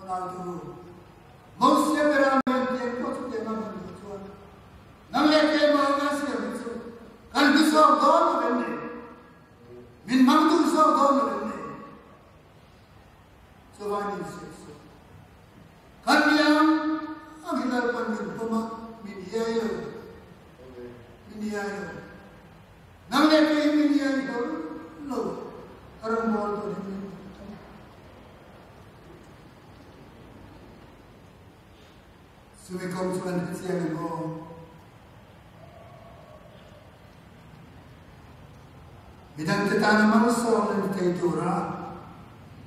Unau tu, Mosia bera men tiang pawh chu tiang a hman duh chuan nang leh keimah anga siam hi chu kan hlu zawk dawn lo em ni? Min hmang duh zawk dawn lo em ni? Chuvang min siam suh. Kan miang ang hi Lalpan min pawm a, min iai lo. Min iai lo. Nang leh kei hi min iai hlawl lo. A rawngbâwl tur hi min duh a ni. Chumi kawng chu kan hre chiang em aw? Midangte tana malsawmna ni thei tura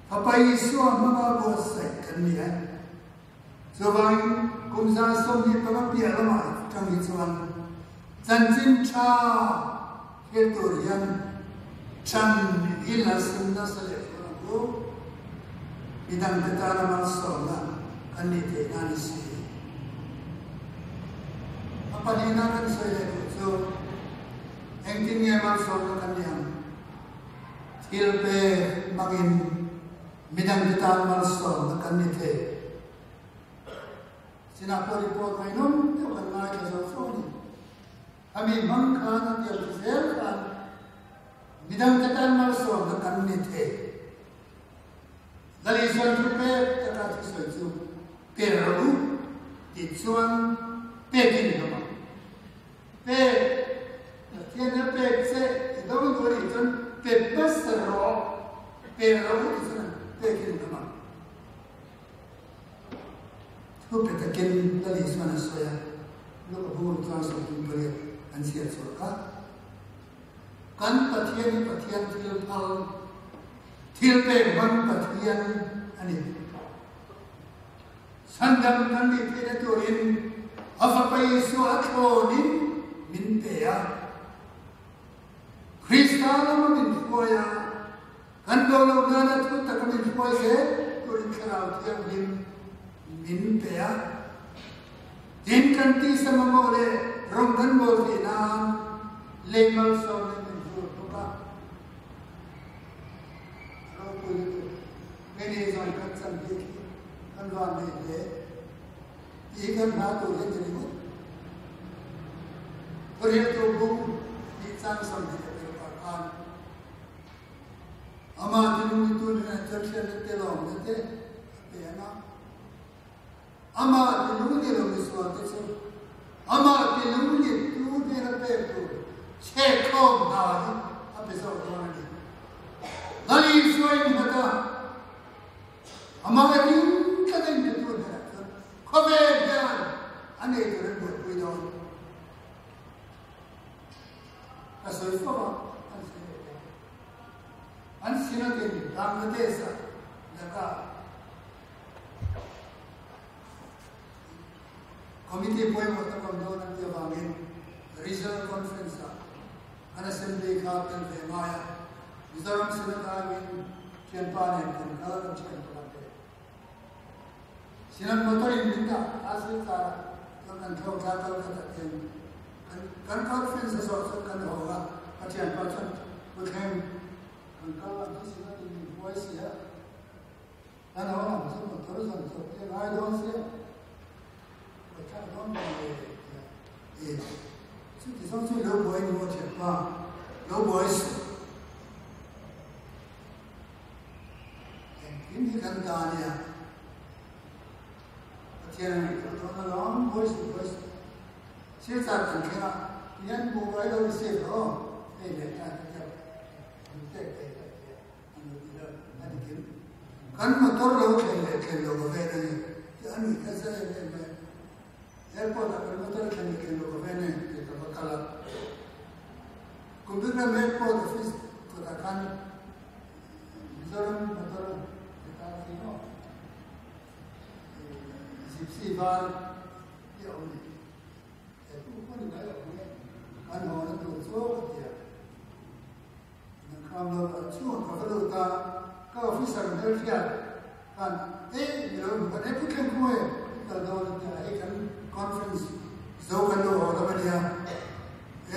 Fapa Isua hmanga buatsaih kan ni a. Chuvangin kum 25 piah lamah atang hi chuan chanchin tha thil tur hian chan i la sim nasa leh fur ang u. Midangte tana malsawmna kan nih theih nan i si. A pahnihna kan sawi leh duh chu engtin nge malsawmna kan nih ang? Thil pek hmangin Midangte tan malsawmna kan ni thei. Sinah pawh report ngaihnawm deuh kan ngaithla zo fo a ni. Khami hmang khan a tiang ti zel khan midangte tan malsawmna kan ni thei. Lal Isuan thu pek taka thusawi chu per u ti chuan pekin i awm ang. Pek, Pathian a pek che i do duh a nih chuan pe hmasa rawh, pe ro ti chuan an pekin i awm ang. Thu pe takin Lal Isuan a sawi a, Luka bur chuan 28 an chhiar chhuah kha. Kan Pathian hi Pathian thil phal, thil pek hman Pathian a ni. Chhandam kan nih theihna turin a Fapa Isua a thlawnin min pe a. Krista lama min hruai a, kan bo loh nana thu taka min hruai zel turin Thlarau Thianghlim min pe a. Tin, kan tisa mamawh leh rawng kan bawl theih nan lei malsawmna min hur bawk a. Ropui lutuk. Ngei zawng kan chan bik hi kan van nei hle. Ti hi kan hma tur hi a ni ringawt. Thuhriltu bung tih chang 25 khan amah tinung ni tun hian chuan hriatna te lawmna te a pe ang a. Amah tinung ni lo misual te chu amah tinung ni tu hnena pek tur chhekkhawm hna hi a pe zawk dawn a ni. Lal Isua innghat a, amah ring tlat a inpetu hnenah chuan khawvel hian a nei tur an buaipui dawn. Ka sawi fo a, an sawi leh ta. An Synod-in Bangladesh-ah Dhaka-ah Committee pawimawh tak awm dawn an tih avangin Regional Conference-ah an Assembly kha tel ve ngai a, Mizoram Synod aiin thianpa nen kan kal kan thian pakhat ve. Synod motor in min dah a silchar ah chuan kan thlawk thla kal khat ah hian kan kan conference a zawh chuan kan haw a, ka thianpa chuan Pu Thleng kan kal ang chu Synod in min hruai si a, Kan ho lam chu motor zawn chawp te ngai dawn sia, ka thlak dawn ta le tia e chuti zawng chu lo buai ni maw thianpa, lo buai suh. Engkim hi kan ta ania, Pathian a ngaihtuah dawn alawm, buai suh buai suh. Silchar kan thleng a, tihian buhbuai lo receive rawh aw, hei leh ta ka tia, min pek thei ka tia. Kan motor lo thlen leh thlen lo ka ven a ni tih a nuih nasa em em mai. Airport ah kan motor thlen leh thlen lo ka ven e tih ka va kal a. Kumbigram airport office kawtah khan Mizoram motor he ta khi maw Gypsy var hi a awm ni. He tu pawh ni mai lo nge kan haw na tur chu ka ti a. Kham lo a chuan ka va lut a, ka officer hmelhriat khan e mi lo hmu khan e pu thleng khaw e i kal dawn a tia hei kan conference zo kan lo haw lam a nia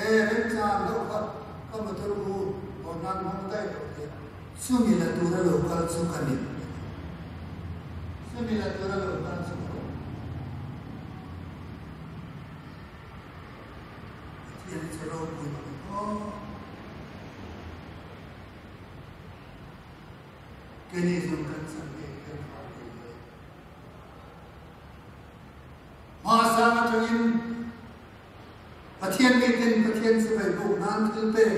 e remchang deuh kha ka motor bu haw nan hmang daih lo tia chumi la tura lo kal chu ka ni chumi la tura lo kal chu ka ni. Pathian chu ropui mak in aw. Keini zawng kan chan ve kan hau ve le. Hmasang atangin Pathian miten Pathian chibai buk nan thil pek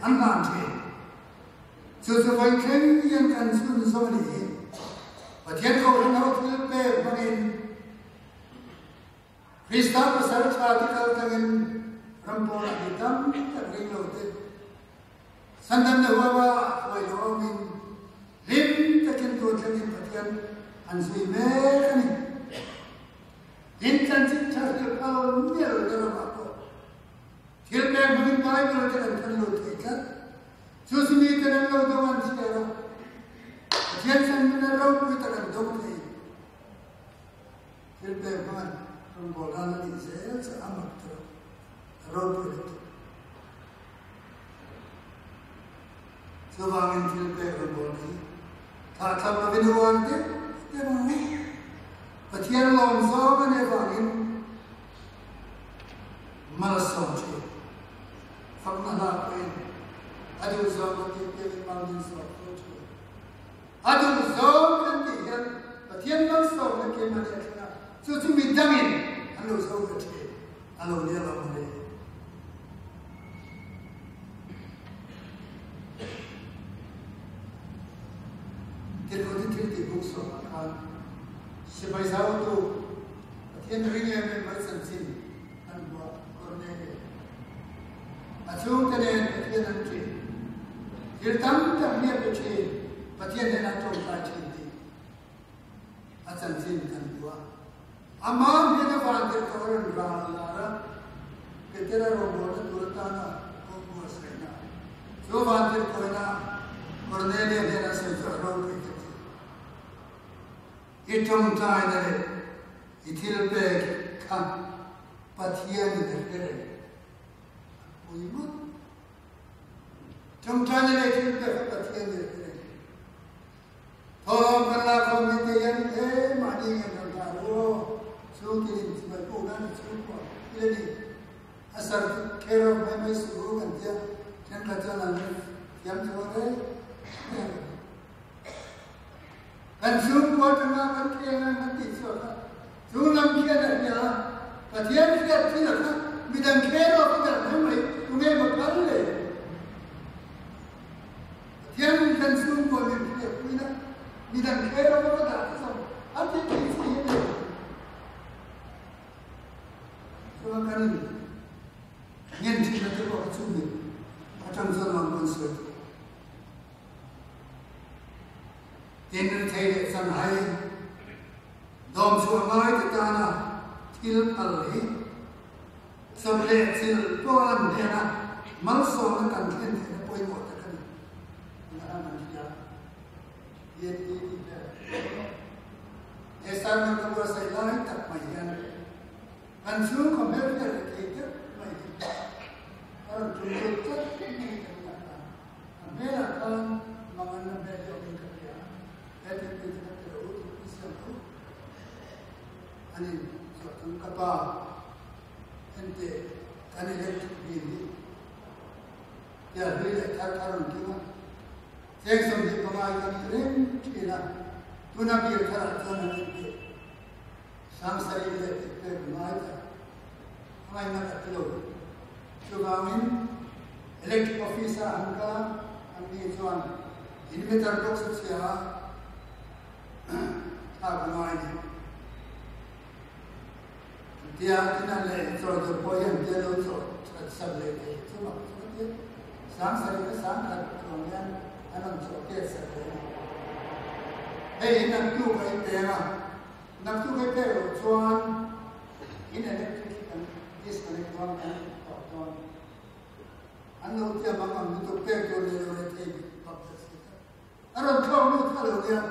an hlan thin. Chu chu voi thleng hian kan chhun zawm a nih hi. Pathian kohhran ho thil pek hmangin Krista pasal tha te kal tlangin ram pawnah mi tam tak ring lo te Sandam le huama hruai lo awmin hlim takin tun thlengin Pathian an zui mek a ni. Tin chanchin tha hrilh phal mial na ramah pawh thil pek hmangin Bible te kan than lut thei tlat. Chu chu mi ten an lo dawng an chhiar a, Pathian sanna ropui tak an dawng thei. Thil pek hman rawngbâwl nan a nih zel chu a mak ta lo, a ropui lutuk. Chuvangin thil pek rawngbâwl hi thlahthlam lovin u an deuh deuh ang. Pathian lawm zawng a nih avangin malsawm ṭhin. Fakna hla pawhin a duh zawng kan tih piakin mal min sawm fo ṭhin. A duh zawng kan tih hian Pathian malsawmna keimahni a thleng a, chu chu midangin A lo nia lo mawle. Tirhkohte thiltih buk sawmah khan sipai zautu Pathian ring em em mai chanchin an hmuah Kornelia a chhungte nen Pathian an ṭih. Thil tam tak mi a pe ṭhin, Pathian nen an ṭawngṭai ṭhin tih a chanchin kan hmu a. Amah hian a vantirhkoh a rawn ral lar a, Petera rawngbawlna tur atana kawngbu a sawi a. Chu vantirhkohina Kornelia hnena sawi chu a ropui ta tih. I tawngtaina leh i thil pek kha Pathianin a hre reng. A pui ngawt. Tawngtaina leh thil pek kha Pathianin a hre reng. Thawm kan lak ho mi te hian he mahni ngen ram hna ru aw chhung tin in chibai puk nan i chhung pawh thil a ni a sar kher ho mai mai suh u kan tia thenkhat chuan an thiam chuang reng reng kan chhungkua atanga kan kheng a kan tih chhuak a chu lam khian a hria a Pathian hriat thil a kha midang kher ho ka darh mai mai tunge maw phal le Pathian kan chhungkua min hriatpuina midang kher a va dah te zawng a ti thei chi hi le. Chuan kan in ngen thin na te pawh kha chu mi atang chuan nuam kan sawi thei. Tin thei leh chanhai dawm chhuah ngai te tana thil phal hi Chawp leh thil pawh an hnena malsawmna kan thlen theihna pawimawh tak a ni. Tunah an hria. PNP tih vel. He sermon ka buatsaih lai tak mai hian kan chhungkaw hmelhriat leh thei deuh mai hi a rawn tum lut tlat mai ka ring a khan. A hmelah khan manganna hmel hi awmin ka hria a. He thingpui te kha pe rawh u, thingpui siam rawh u. Ani zawh chung ka pa Enteh kan electric bill hi tia hlui leh thar thar rawn keng a, cheng 25 hi kan ti reng thin a, tuna bill tharah chuan an enteh 7000 leh tih pek ngai ta a ngaihna ka ti lo. Chuvangin electric office ah an kal a, an ni chuan inverter box a chhia a, thlak a ngai ni. Tia ina leh chawi tur pawh hian tia lo chaw that sak leh thei chu mak chu ka tia. 7000 ka 10,000 chuang hian an rawn chaw tet sak leh a ni. Hei hi naktuk a i peng a, naktuk a i pek loh chuan in electric hi kan disconnect dawn kan tawp dawn. An lo tia mang ang lutuk pek tur leh lo leh thei bak ta si kha. A rawn thlawk lut kha lo nia.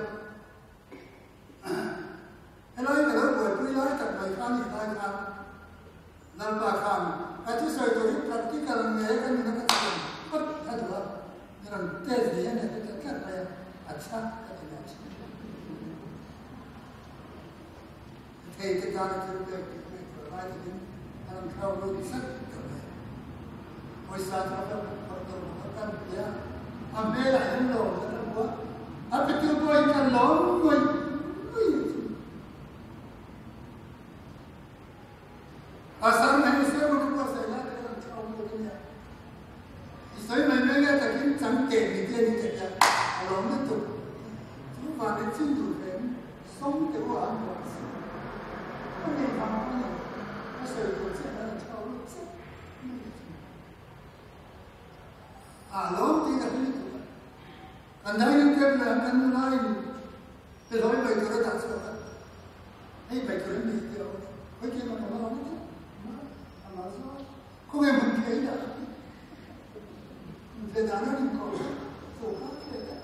Helai ka lo buaipui lai tak mai kha ni lai khan Lalpa khan ka thusawi tur hi practical nge ka nuna ka chhiam phawt a duh a, mi rawn test ve hian a ti ta tlat mai a, a chha ka ti leh thin. Thei te tana thil pek tih ngaihtuah lai takin a rawn thlawk lut zet ta mai. Pawisa chu a kan phawrh deuh bawk a, kan ti a, a hmelah hian lawm na ka hmu a, a petu pawhin ka lawm ngawih ngawih a chu. Pasal mai ni sawi maw ka buatsaih lai te ka rawn thlawk lut a nia. I sawi mai mai nge takin chang teh ni te ni ka tia, a lawm lutuk. Chu van in chin duh hle. Sawm te u an ruah si. Ka nei vang a ni. Ka sawi tur chiah khan a chhuak lut chiah mai ka ti. A lawm tih ka hre lutuk a. Kan dining table ah kan nula in pehlawi bai tur a dah chhuak a. Hei bai tur an nei tih a awm a. Khawi ke mah ka va awm a ma a mal zawk. Khawnge hmun phei dah ka ti. Hmun phei dan a rin ko zo kha phei dah.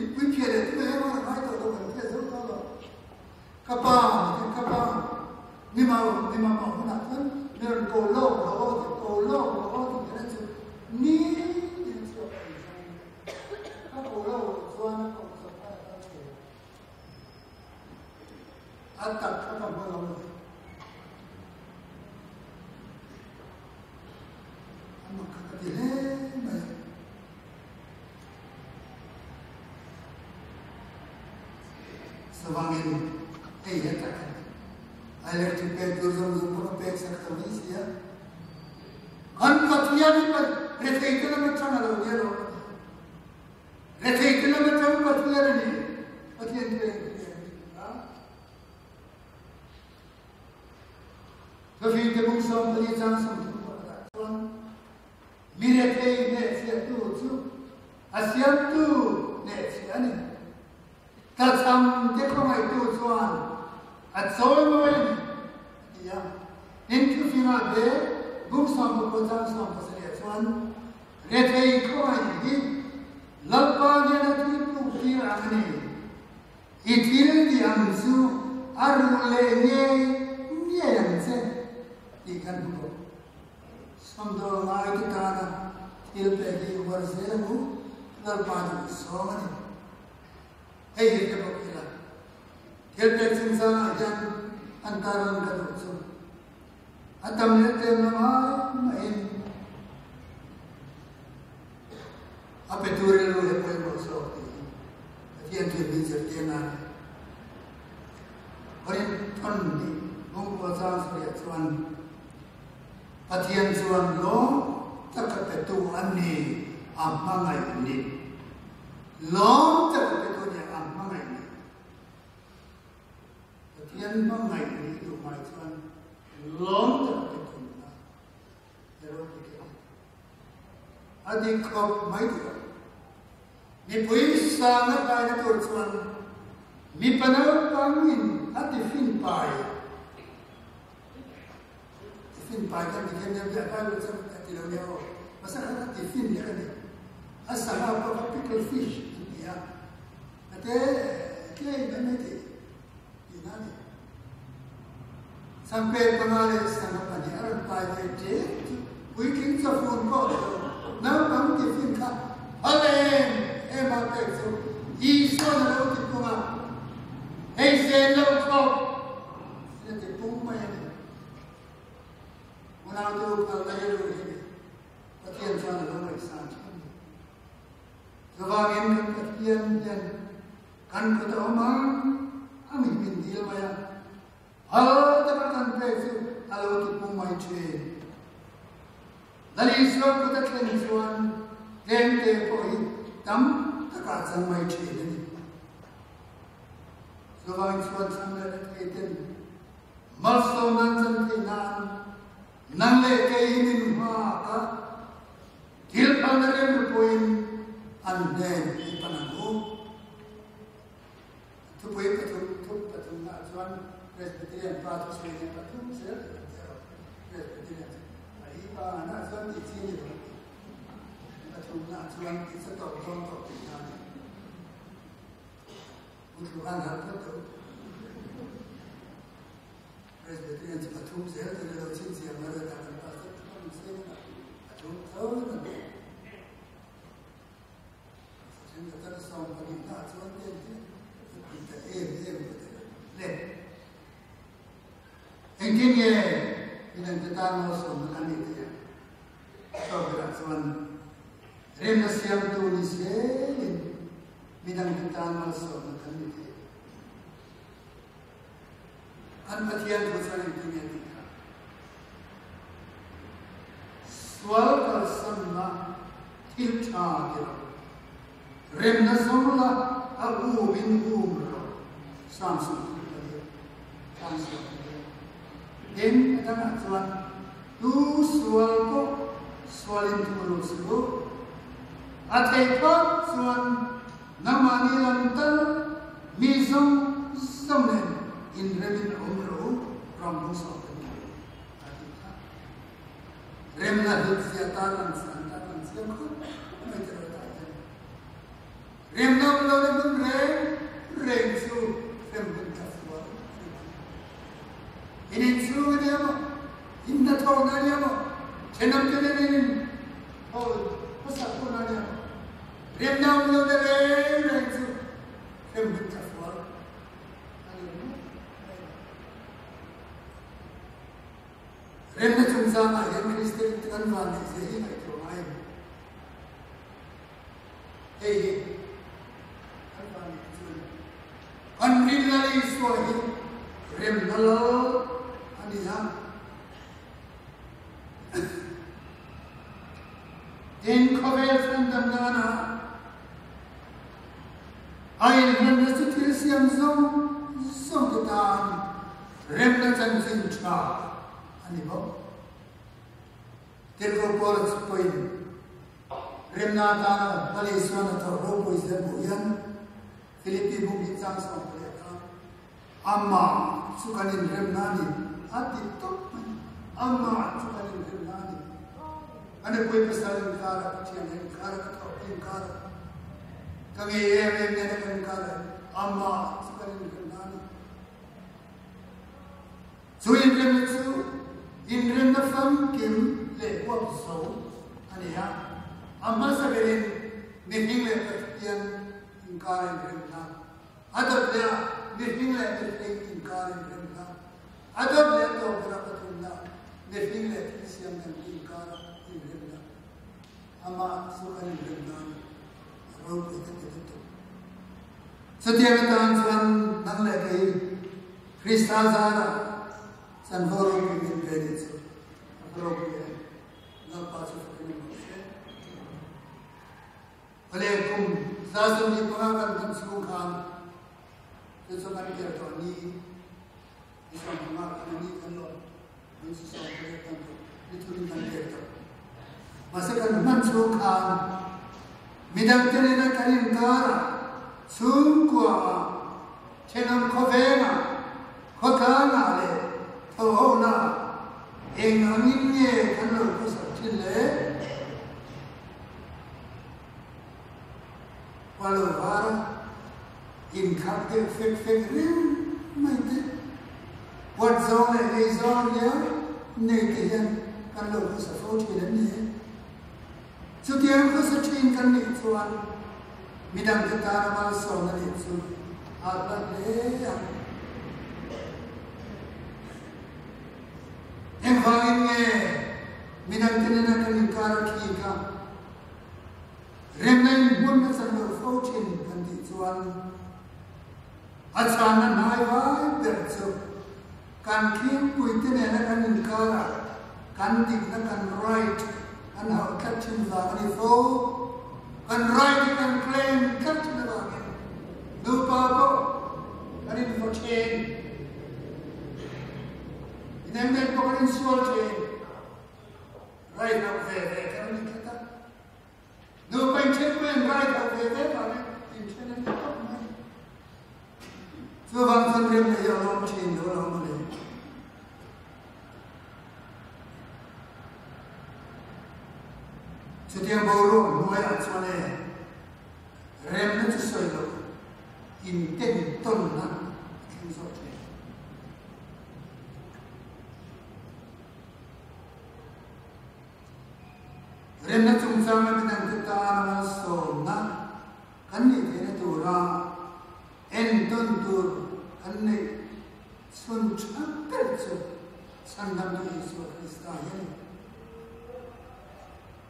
Inpui phei leh chu mai erawh a ngai tawh lo kan phei zo tawh lo. Ka pa ti ka pa mi mau mi ma mau hunah chuan mi rawn ko lawk rawh aw ti ko lawk rawh aw ti kher chu ni tin chhuak thei zawng ka ko lo chuan a ko chawp kha a kal thei lo. A tak kha ka hmu lo a ni. A mak kha ka ti hle mai a. Chuvangin hei hi a tak a ni. Electric pek tur zawng zawng pawh ka pek sak tawh mai si a. Pathian hi rethei te lam atang a lo nia lo a ni. Rethei te lam atang Pathian a ni. Pathian chu eng nge a nih a? Thufing te bung 14 chang 31 ah chuan mi rethei hnehchhiahtu chu a siamtu hnehchhiah a ni. Tlachham te khawngaihtu chuan a chawimawi a ni, a ti a. Tin, thufingah te bung 19 chang 17 chuan rethei khawngaih hi Lalpa hian a thil puk tir ang a ni. I thil tih ang chu a ruh leh ngei ngei ang che tih kan hmu bawk. Sawmdawl ngaite tana thil pek hi uar zel ang u, Lalpa duh zawng a ni. Hei hi hre bawk ila, thil pek chungchangah hian an tarlan ka duh chu a tam leh tlem lo ai mahin a petu rilru hi pawimawh zawk tih hi Pathian thil min zirtir nan a ni. Korinth thawn hnih bungkua chang sarih chuan Pathian chuan lawm taka petu a ni a hmangaih ni. Lawm taka petu nia a hmangaih ni. Pathian hmangaih ni duh hmai chuan lawm taka petu na ero dik a ni. A dik khawp mai duh a. Mipui sang a kaina tur chuan mipa naupangin a tiffin pai Tiffin pai kan ti khian nia Bible chuan a ti lo nia aw. Mahse kha kha tiffin lek a ni. A sangha pawh kha pickle fish an ti a. A te tlem mai mai tih tihna a ni. Changpek panga leh sangha pahnih a rawn pai ve ṭek chu puitling chawfun pawh ni lo naupang tiffin kha phal em em a pek chu Isua'n a lo ti pung a, hei zen lo khawp. Ina ti pung mai a ni. Unau te u phal na rilru hi ni. Pathian chuan a lo ngaihsan thin ni. Chuvangin kan Pathian hian kan kut a awm ang ang hi min dil mai a. Phal taka kan pek chu a lo ti pung mai thin. Lal Isua kut a thlen chuan tlemte pawh hi tam takah chang mai thin a ni. Chuvangin chhuan chhan leh a thei ten malsawm nan chan theih nan nang leh kei hi min nghak a, thil phalna remru pawhin an hnen i pan ang u. Thupui pathum thup pathumnaah chuan Presbyterian pa thusawi nen pathum zel tur an ti a, Presbyterian chu a hi pa anah chuan tih chi a ni lo a ti. Pathumnaah chuan i cha tawp dawn tawh tihna a ni. Uthlukan har phawt deuh. Presbyterian chu pathum zel tur ilo chhinchhiah mai rawh kan pastor te pawh nise in pathum tho an ti. Then ka tar 12 na chuan ten hi ti ta em em ka ti le. Engtin nge midang te tan malsawmna kan nih theih ang? Chaw berah chuan remna siamtu ni zelin midang te tan malsawmna kan ni thei. Kan Pathian thu chuan engtin nge tih kha? Sual kalsanna thil tha ti lo. Remna zawng la a um in um rawh. Psalm 34 Psalm 44. Tin, a dangah chuan tu sual pawh sualin thu lo si u. A theih phawt chuan nangmahni lam tal mi zawng zawng nen inremin awm rawh u, ram hung sawm kan ni a ti kha. Remna hlut zia tarlang si an tarlang chiang khawp mai te rawh tah hian. Remna awm lo na hmun reng reng chu hrem hun tla fual a ni mai. In inchhung a nia maw, in hnathawhna a nia maw, thenawmte nen in inhawl hmasak hun a nia maw, remna awm lo na reng reng chu hrem hun tla fual a ni mai mai. Remna chungchangah hian Kristian kan vanneih zia hi ngaihtuah ngai a ni. Hei hi kan vanneih chu a ni. Kan rin Lal Isua hi remna lal a ni a. Tin, khawvel chhandam nana a inhlanna chu thil siam zawng zawngte tan remna chanchin tha a ni bawk. Tirhkoh Paula chu pawhin remna atana Lal Isuan a thawh ropui zia hmuh hian Philippi buk hi chang 18 kha Amah chu kan inremna a ni a ti tawp mai. Amah chu kan inremna a ni. Ka nupui pasal inkara, ka thian inkara, ka thawhpui inkara, ka ngei em em nena kan inkara Amah chu kan inremna a ni. Chu inremna chu inremna famkim leh huap zo a ni a. A hmasa berin mihring leh Pathian inkara inremna A dawt leh ah mihring leh mihring inkar in rem hlah. A dawt leh tawp ber ah pathumna mihring leh thil siam dangte inkar ah in rem hlah. Amah chu kan in rem nan a ropui ka ti lutuk. Chutiang atan chuan nang leh kei Krista zarah chanvo ropui min pe nih chu a va ropui em. Lalpa chu fakin awm rawh se. Awle kum 125 kan dam chung khan cu cu kan kir tawh ni ni 15 kan ni kan lo ni 18 kan to ni thum kan kir tawh mase kan hman chung khan midang te nena kan inkara chhungkua ah thenawm khawveng ah khawtlang ah leh thohona ah eng angin nge kan lo khawsak thin le? Khua lo var a, inkhak deuh fek fek reng mai te, huat zawng leh ngei zawng riau nei te hian kan lo hmasa fo thin an ni. Chutiang hmasa thin kan nih chuan midangte tana malsawm a nih chu a hla hle ang. Engvangin nge midangte nena kan inkar a khi kha remna in hmun a chan lo fo thin kan tih chuan a chhanna hnai vai ber chu kan khingpuite nena kan inkarah kan dikna kan right kan hauh tlat thin vang a ni fo. Kan right hi kan claim tlat thin avangin nupa pawh kan invaw thin. Inengdeng pawh kan insual thin. Right hauh ve ve kan ni tlat a. Nupa inthen pawhin right hauh ve ve vangin inthen an ni tawp mai. Chuvang chuan remna hi a lawm thin lo lo mawle. Chutiang boruak hnuaiah chuan e remna chu sawi loh inten tawnna a thleng zawk thin. Remna chungchanga midangte tana malsawmna kan nih theihna tura entawn tur kan neih chhun tha ber chu Chhandamtu Isua Krista hi a ni.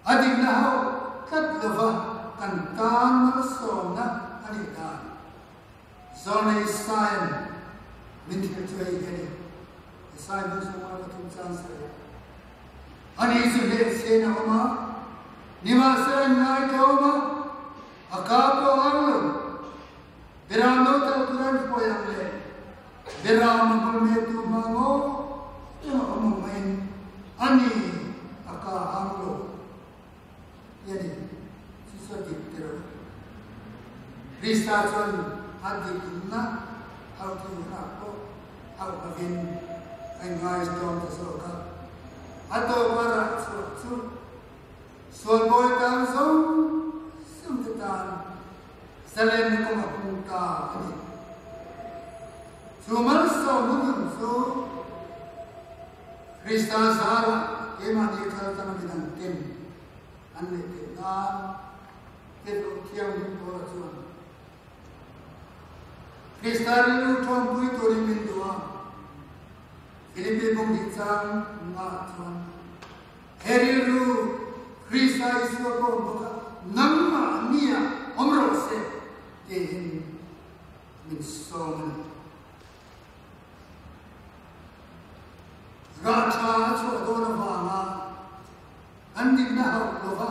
A dikna ho tlat lova kan tan malsawmna a nih dan Zawlnei Isaia'n min hrilh chu hei hi a ni. Isaiah hmun chhunga pathum chan sawi a. Ani chu hlehchhen a awm a, nimahsela an ngai ta awm a, a ka pawh a ang lo. Beram lo talh tur an hruai ang le, beram a bul metu hma ngaw emaw awm ang maiin ani a ka a ang lo ti a ni. Chu chu a dik tir. Krista chuan a dikna hauh thei hunah pawh hauh lovin a inngaizawm ta zawk a. A tawpa rah chhuah chu sual bawi tan zawng zawngte tan zalenna kawng a hung ta a ni. Chu malsawmna nun chu Krista zarah keimahni kal tanga midang ten an neih theih nan Tirhkoh Thianghlim Paula chuan Krista rilru ṭawmpui turin min duh a, Philippi bung hnih chang ngah chuan he rilru Krista Isua pawh awm bawk a, nangmah nia awm rawh se tiin min sawm a ni. Rah ṭha a chhuah dawn avanga an dikna hauh lova.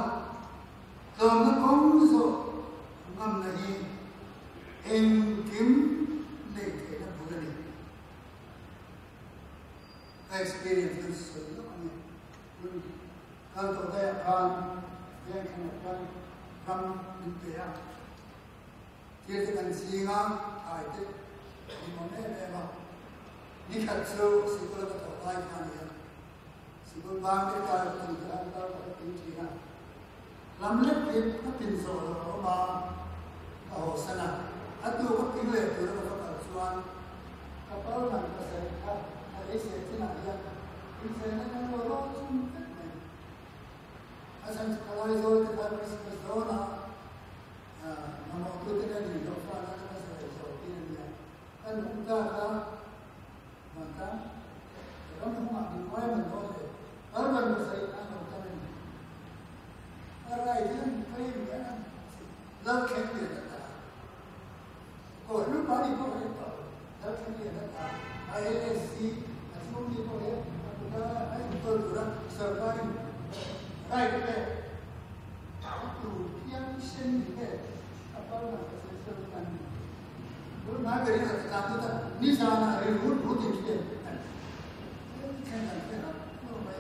Kal tawh daih ah khan veng thlengah khan ram min pe a, thil te kan ching a, thlai te min awm em em a. Nikhat chu sikul a ka thawh lai kha a ni a, sikul bang te kar ka tih khan kar pakhat tih thin a, lam lek hi ka pin zawh loh a awm a, ka hawsan a, a tu ka ping leh tur a ka va kal chuan ka pal man ka sawi kha a lei seh chinah hian Inchhena kan lo rawh chung vek mai. A chhan chu khalai zawl te kha Christmas dawn a mamawh tu te kan inhlawh fa na ka sawi zawh tir a nia. Kan hung ta kha vantlang ram hungah min uai man dawn le kal ban pasarih khan lo tam a ni. A rai hian claim hian an lal thleng lian a ta. Kohhran party pawh hi tawh Lalthlan lian a ta a, LSC a chhung mi pawh hi a kuta a inkawl tura sorkarin right pek a tur phiangsen ni nge a parliament ka sawi sawi tan ni. Tun hnai berin a tlan tut a, nizanah ri rut rut in hriat a ni. Thlen kan hre rap lo mai,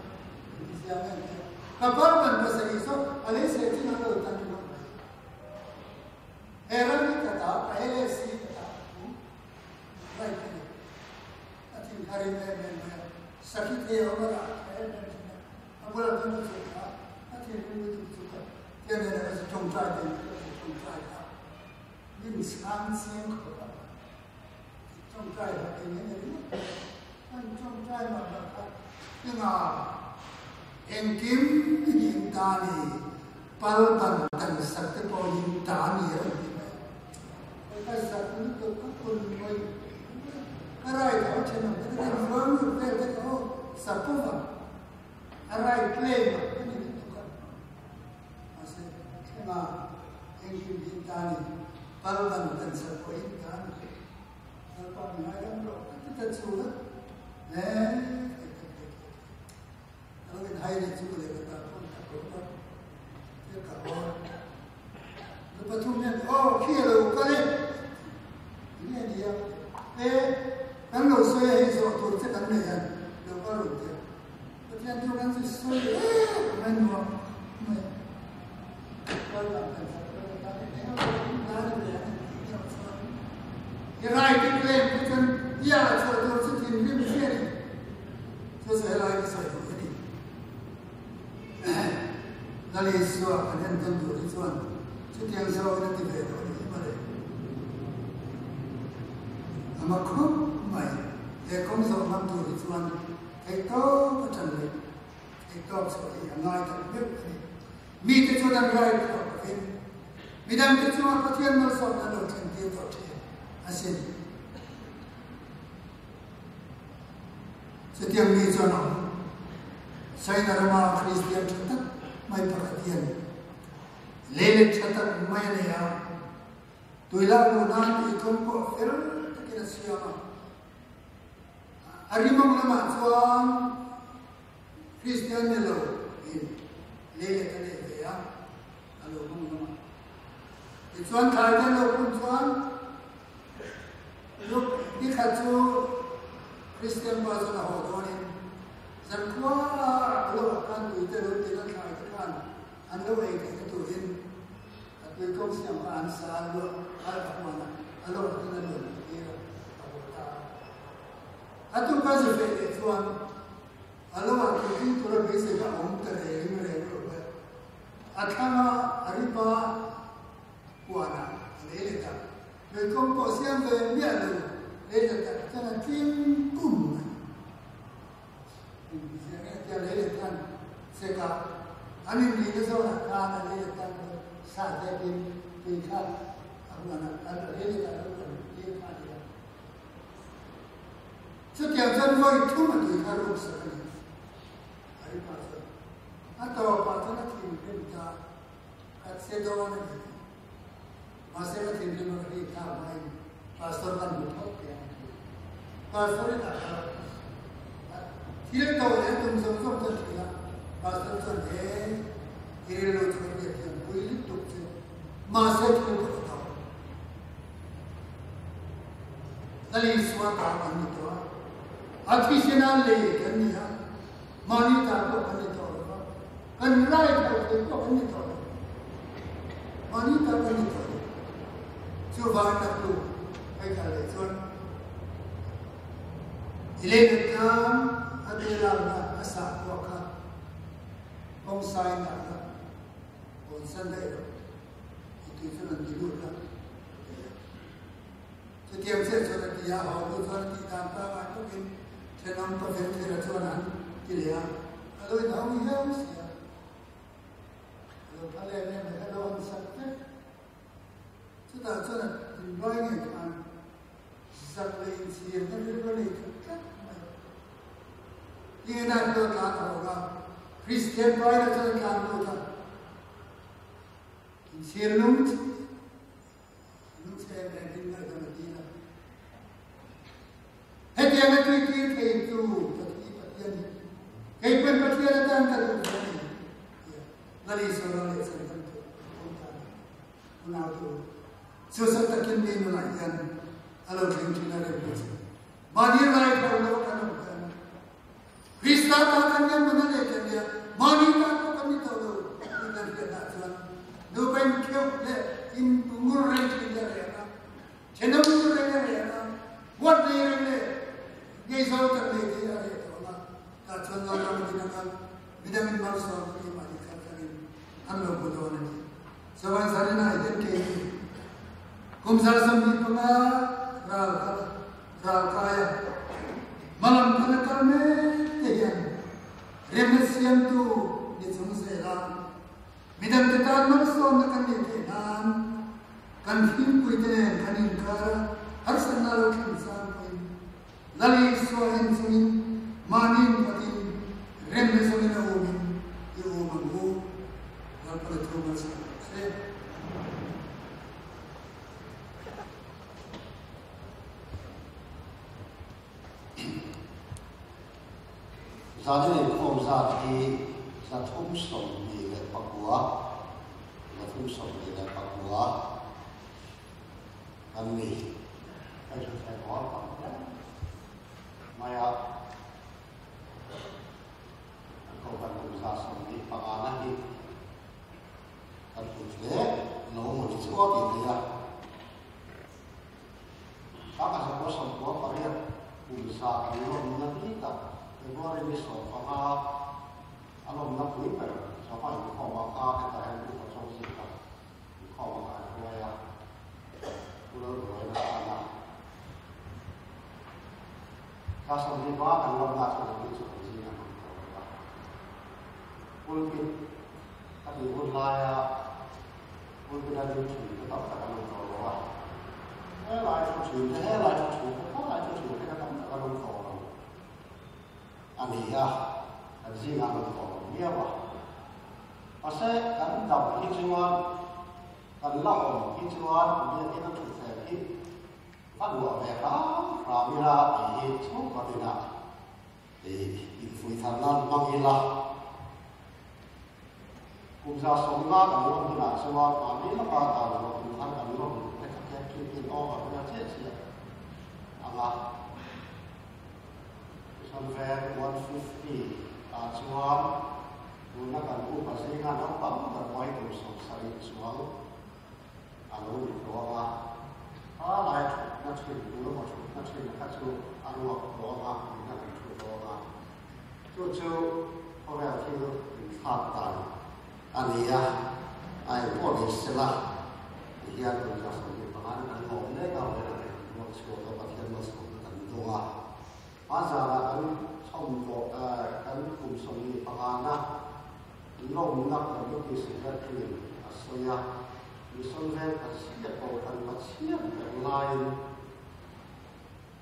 inziang a ni a. Ka parliament pasarih saw a lei seh chin an lo tan ringawt mai. He ram hi ka ta, ka LSC ka ta thu right a ni. A thin kha rim em em mai a, sakhi thei a awm a rah tha em em thin a, a bulah chuan ka chhuk kha, a thin rim lutuk chu ka tian nen ka zu tawngtai te ka zu tawngtai kha min chhang chiang khawp a, tawngtai kha eng nge ni ringawt an tawngtai mah mah kha engah engkim i ning ta ni. Pal ban kan sak te pawh hi ta a ni a ti mai. Ka zak lutuk ka kun mai. Ka rai tho thin ang ka ti rual lut vel te ka aw sak pawh vang. A rai claim a ka ni lutuk a. Mahse thlenga engkim hi ta a ni. Pal ban kan sak pawh hi ta a ni. Lalpa mi ngaidam rawh ka ti ta chul a. Eh, Ka lo inhai leh chu ka lehkha ta phone ka kawp a, thil ka hawn. Nu pathum hian, Aw, khi a lo kal e! Ti nge ni a? E, kan lo sawi a, hei zawh tur che kan nei a, lo kal rawn ti a. Pathian chu kan zu sawi em mai nuam mai. Kal dan kan sak ka ta ni eng a lo in dan ve an ti deuh chuan. I rai te claim te chuan ia chhuah tur chu thinrim hria ni. Chu chu helai ka sawi duh a ni. Lal Isua kan entawn tur hi chuan chutiang zawngin a ti ve lo a ni hi mawle. A ma khup mai, he kawng zawh ngam tur hi chuan theihtawp a ṭan leh theihtawp chhuah hi a ngai tak meuh a ni. Mite chuan an rai phuah lovin midangte chungah Pathian malsawmna an lo thlentir tawh ṭhin asin. Chutiang mi chuan awm China rama Kristian tha tak mai pakhat hian leilet tha tak mai a nei a, tuilak luh nan tuikawng pawh fel takin a siam a. A rimawm lamah chuan Kristian ni lo in leilet a nei ve a, a lo hmang lamah. Tichuan thlai te lo pun chuan Luke nikhat chu Kristian pa chuan a haw dawnin zankhua a lo ah khan tui te lo ti la thlai te khan an lo ei theihna turin a tui kawng siam kha an sa a luah a a huan a, a lo ah chuan a luan tir a, a haw ta a. A tuk a zu feh leh chuan a lo ah tui tling tura beisei kha a awm ta reng reng lo mai. A thlanga a ripa huanah a lei leh ta. Tuikawng pawh siam ve miah lo lei leh tak chuan a tling pum mai. Inziah nge tia lei leh tan chek a, an inrihna zawnah khan a lei leh tan chu sa tekin tui kha a huanah a lei leh tan lo kan tir kha a ni a. Chutiang chuan vawi thum a tui kha ruk sak a ni. A ri pah chuan a tawpah chuan a thinrim ta ka che dawn a ni. Mahse ka thinrim a ka ri thlak hmain Pastor kan hmu phawt teh ang ti. Pastor in a kal a thil to leh tum zawng zawng chuan hrilh a, Pastor chuan he i rilru chu ka hriat thiam pui lutuk che mahse thil ka ti tawh. Lal Isua ta kan ni tawh a, a thisen a lei kan ni a, mahni ta pawh kan ni tawh lo. Kan rai thar thei pawh kan ni tawh lo. Mahni ta kan ni tawh lo. Chuvangin naktu hei kal leh chuan i leilet tlang a te lakna a sah pawh kha kawngsai dah la, hawnsan daih rawh. I tui chu rawn ti lut la, ka ti a. Chutiang chiah chuan a ti a, haw hnu chuan a tih dan pangngai bawkin thenawm pa fel thira chuan an ti leh a, a lo inhau hiau si a, a lo tha lem em mai, a lo han sak vek. Chutah chuan a inruai ngei khan zak leh inchhirna rilru a nei ta tlat mai. Tinge dan pawh a tlan haw a, Kristian paina chuan a tlan lut a, inchhir lung Lungchhe em em in ngaihdam a dil a. Hetiang a tihtir theitu Pathian Pathian hi kei pawn Pathian atan ka duh ve a ni tia Lal Isua ram leh chan kan tuah awm ta a ni. Unau te u, chusak takin mi nunah hian a lo thleng thin a rem lo che. Mahni rai thar lo kan awm hian Krista tan kan lian mana leh kan nia, mahni tan pawh kan ni tawh lo tih kan hriatah chuan nupa inkheuh leh inpungur reng thin leh reng a, thenawm ngur reng a reng a, huat nei reng leh ngeizawl tak nei te a reh tawh ang a, tah chuan Lalram a din ang a, midangin malsawm a keimahni kal tlangin an lo hmu dawn a ni. Sawan Zarina hian keini kum 125 ral kal ral kai a, hmalam pana kal mek te hian remna siamtu ni chung zela midangte tan malsawmna kan nih theih nan kan hlimpuite nen kan inkar a, harsatna lo thlen chang pawhin Lal Isua en chungin mahni inphatin remna zawngin a umin i um ang u. Lalpana thu malsawm rawh se. Zanin inkhawm zat hi 329, 329 kan ni. Hei chu thlen awl tam hle mai a, kan kohhran kum 75 na hi kan hlut hle lo maw ni chu aw tih theih a. Thla 1998 kum za kan lawmna ni tak February ni 15 a lawmna pui ber chawhma inkhawmah kha hetah hian upa Chawngzika inkhawmah kha an hruai a, Pu Lalruaina khan a thla 75 kan lawmna chuan an ni chu kan zing a hmang tawh lo va. Pulpit a tih hun laia Pulpit a ding thin te tam tak an awm tawh lo a, he lai thu thin te, he lai thu thin te, khaw lai thu thin te kha tam tak an awm tawh lo a ni a, kan zingah an awm tawh lo miau a. Mahse, kan dam hi chuan, kan la awm hi chuan biakin a thutthleng hi va luah ve hram hram ila tih hi chhungkaw tinah infuih thar nan hmang ila. Kum 150 kan lawm hunah chuan mahni laka dan zawh tum thar kan lawm te kha khian kicking over vel chiah chiah ang a. Tichuan vel 150 ah chuan tuna kan upa zinga naupang ber mai kum 70 chuang a lo ni tawh ang a. A lai thutna thin bul emaw thutna thin kha chu a ruak tawh ang a, tuna kan thu tawh ang a. Chu chu khawvel thil inthlak dan a ni a, a engpawh ni sela tihian kum 75 na kan lawm mek a, vawiin ah kan ruak chhuak a, Pathian malsawmna kan dawng a. Hmanzanah kan chhawm tawh kan kum 25 na lawmna committee secretary a sawi a, Mission Veng Pathian Kohhran Pathian ber laiin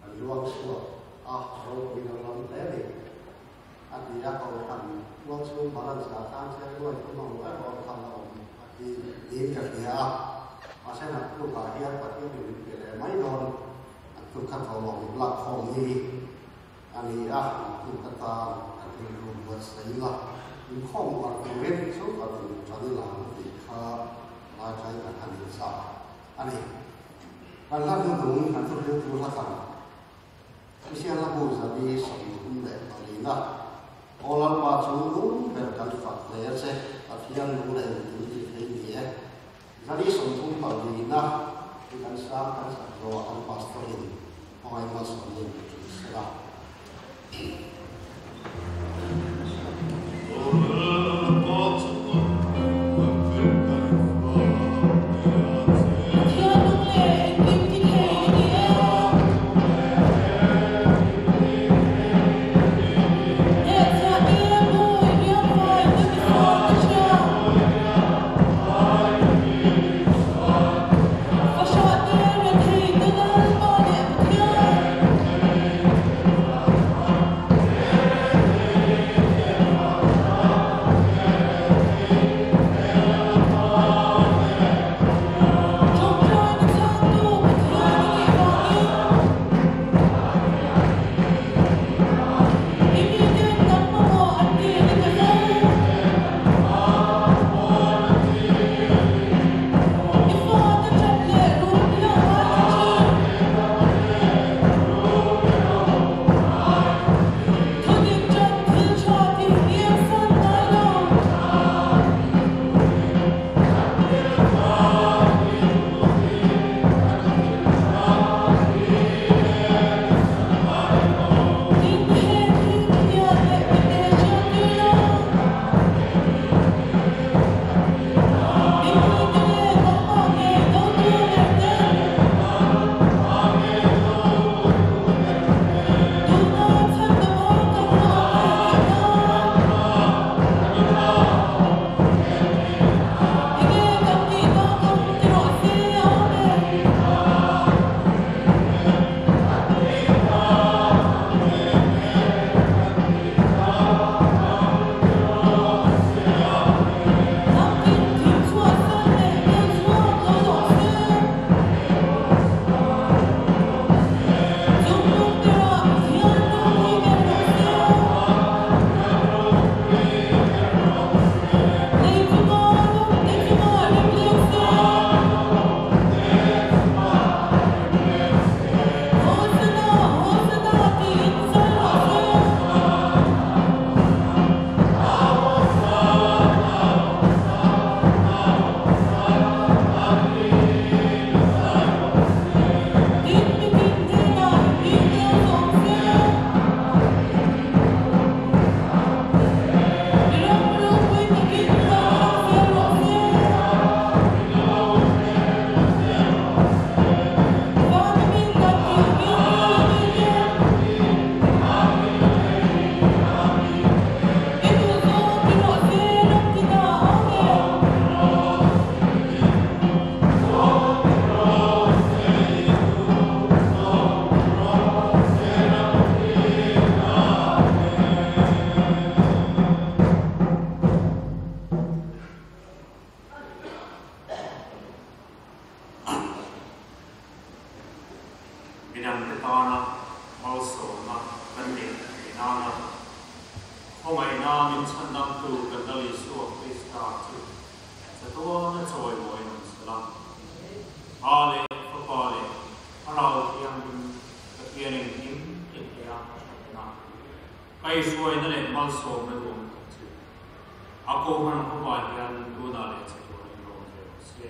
An luang chhuak a, ropui lo lam hle ni. A ti a, Kohhran tual chhung balance ah khan tlem nuai thum a hmuh erawh kha la awm a ti niin ka hria a. Mahse naktuk ah hian Pathian in min pe leh mai dawn, naktuk kha thawhlawm in lak khawm ni a ni a, naktuk atan kan rilru buatsaih ila, inkhawm uar turin chu kan tan ila ang tih kha lai tlai kan han inchah a ni. Kan hla hnudung kan thu hriltu hla thlan Kristian hla bu zabi 34 na. Aw Lalpa chungnung ber kan fak hle a che, Pathian lung leh engkim ti thei ni e. Zali 34 na hi kan sang kan sak zawhah kan Pastor in hmangaih malsawmna in pe thin sela. Pathian lung leh engkim ti thei i ni e. Hnehchhiah te bawi riangvai te misual te hria. Fahrah te rethei te Lalpa leh Pathian. Ṭawngṭaina chhangtu Pathian i nih vangin i miten kan mamawh an dil i pe fo. I fate ṭap leh rum i lo ngaithla ṭhin. Thudik ṭan thil ṭha tih kiansan ngai lo. Tin, heng hi Pathian leh mite hriattir lo. Mipuite leh nangmah ngei dotu ber ten. Tuna chhandama kan la awm ve theih nan. Enge kan tih tak ang ti rawh se, Amen. Hnamtin thim chhuahsan leh hmel chhuak lo lawh se. Chungnung berah Pathian ropui ber rawh se. Lei chunga lawmte chunga rem leng se. Hosana, Hosana tiin zai rawh se. Tin mitin hnenah i hmel zawm se. I ram ropui takin lo thleng zel rawh se. Vana min dan tih angin lei a mi te. I duhzawng ti rawh se ram ti ta Amen. Midangte tana malsawmna kan neih theih nana khawngaihna min chhandamtu kan Lal Isua Krista chu chatuana chawimawi awm sela. Pa leh Fapa leh Thlarau Thianghlim Pathian engkim ti theia thatna, kaihhruaina leh malsawmna duhawm tak chu a Kohhran hovah hian tunah leh chatuanin lo awm ve rawh se.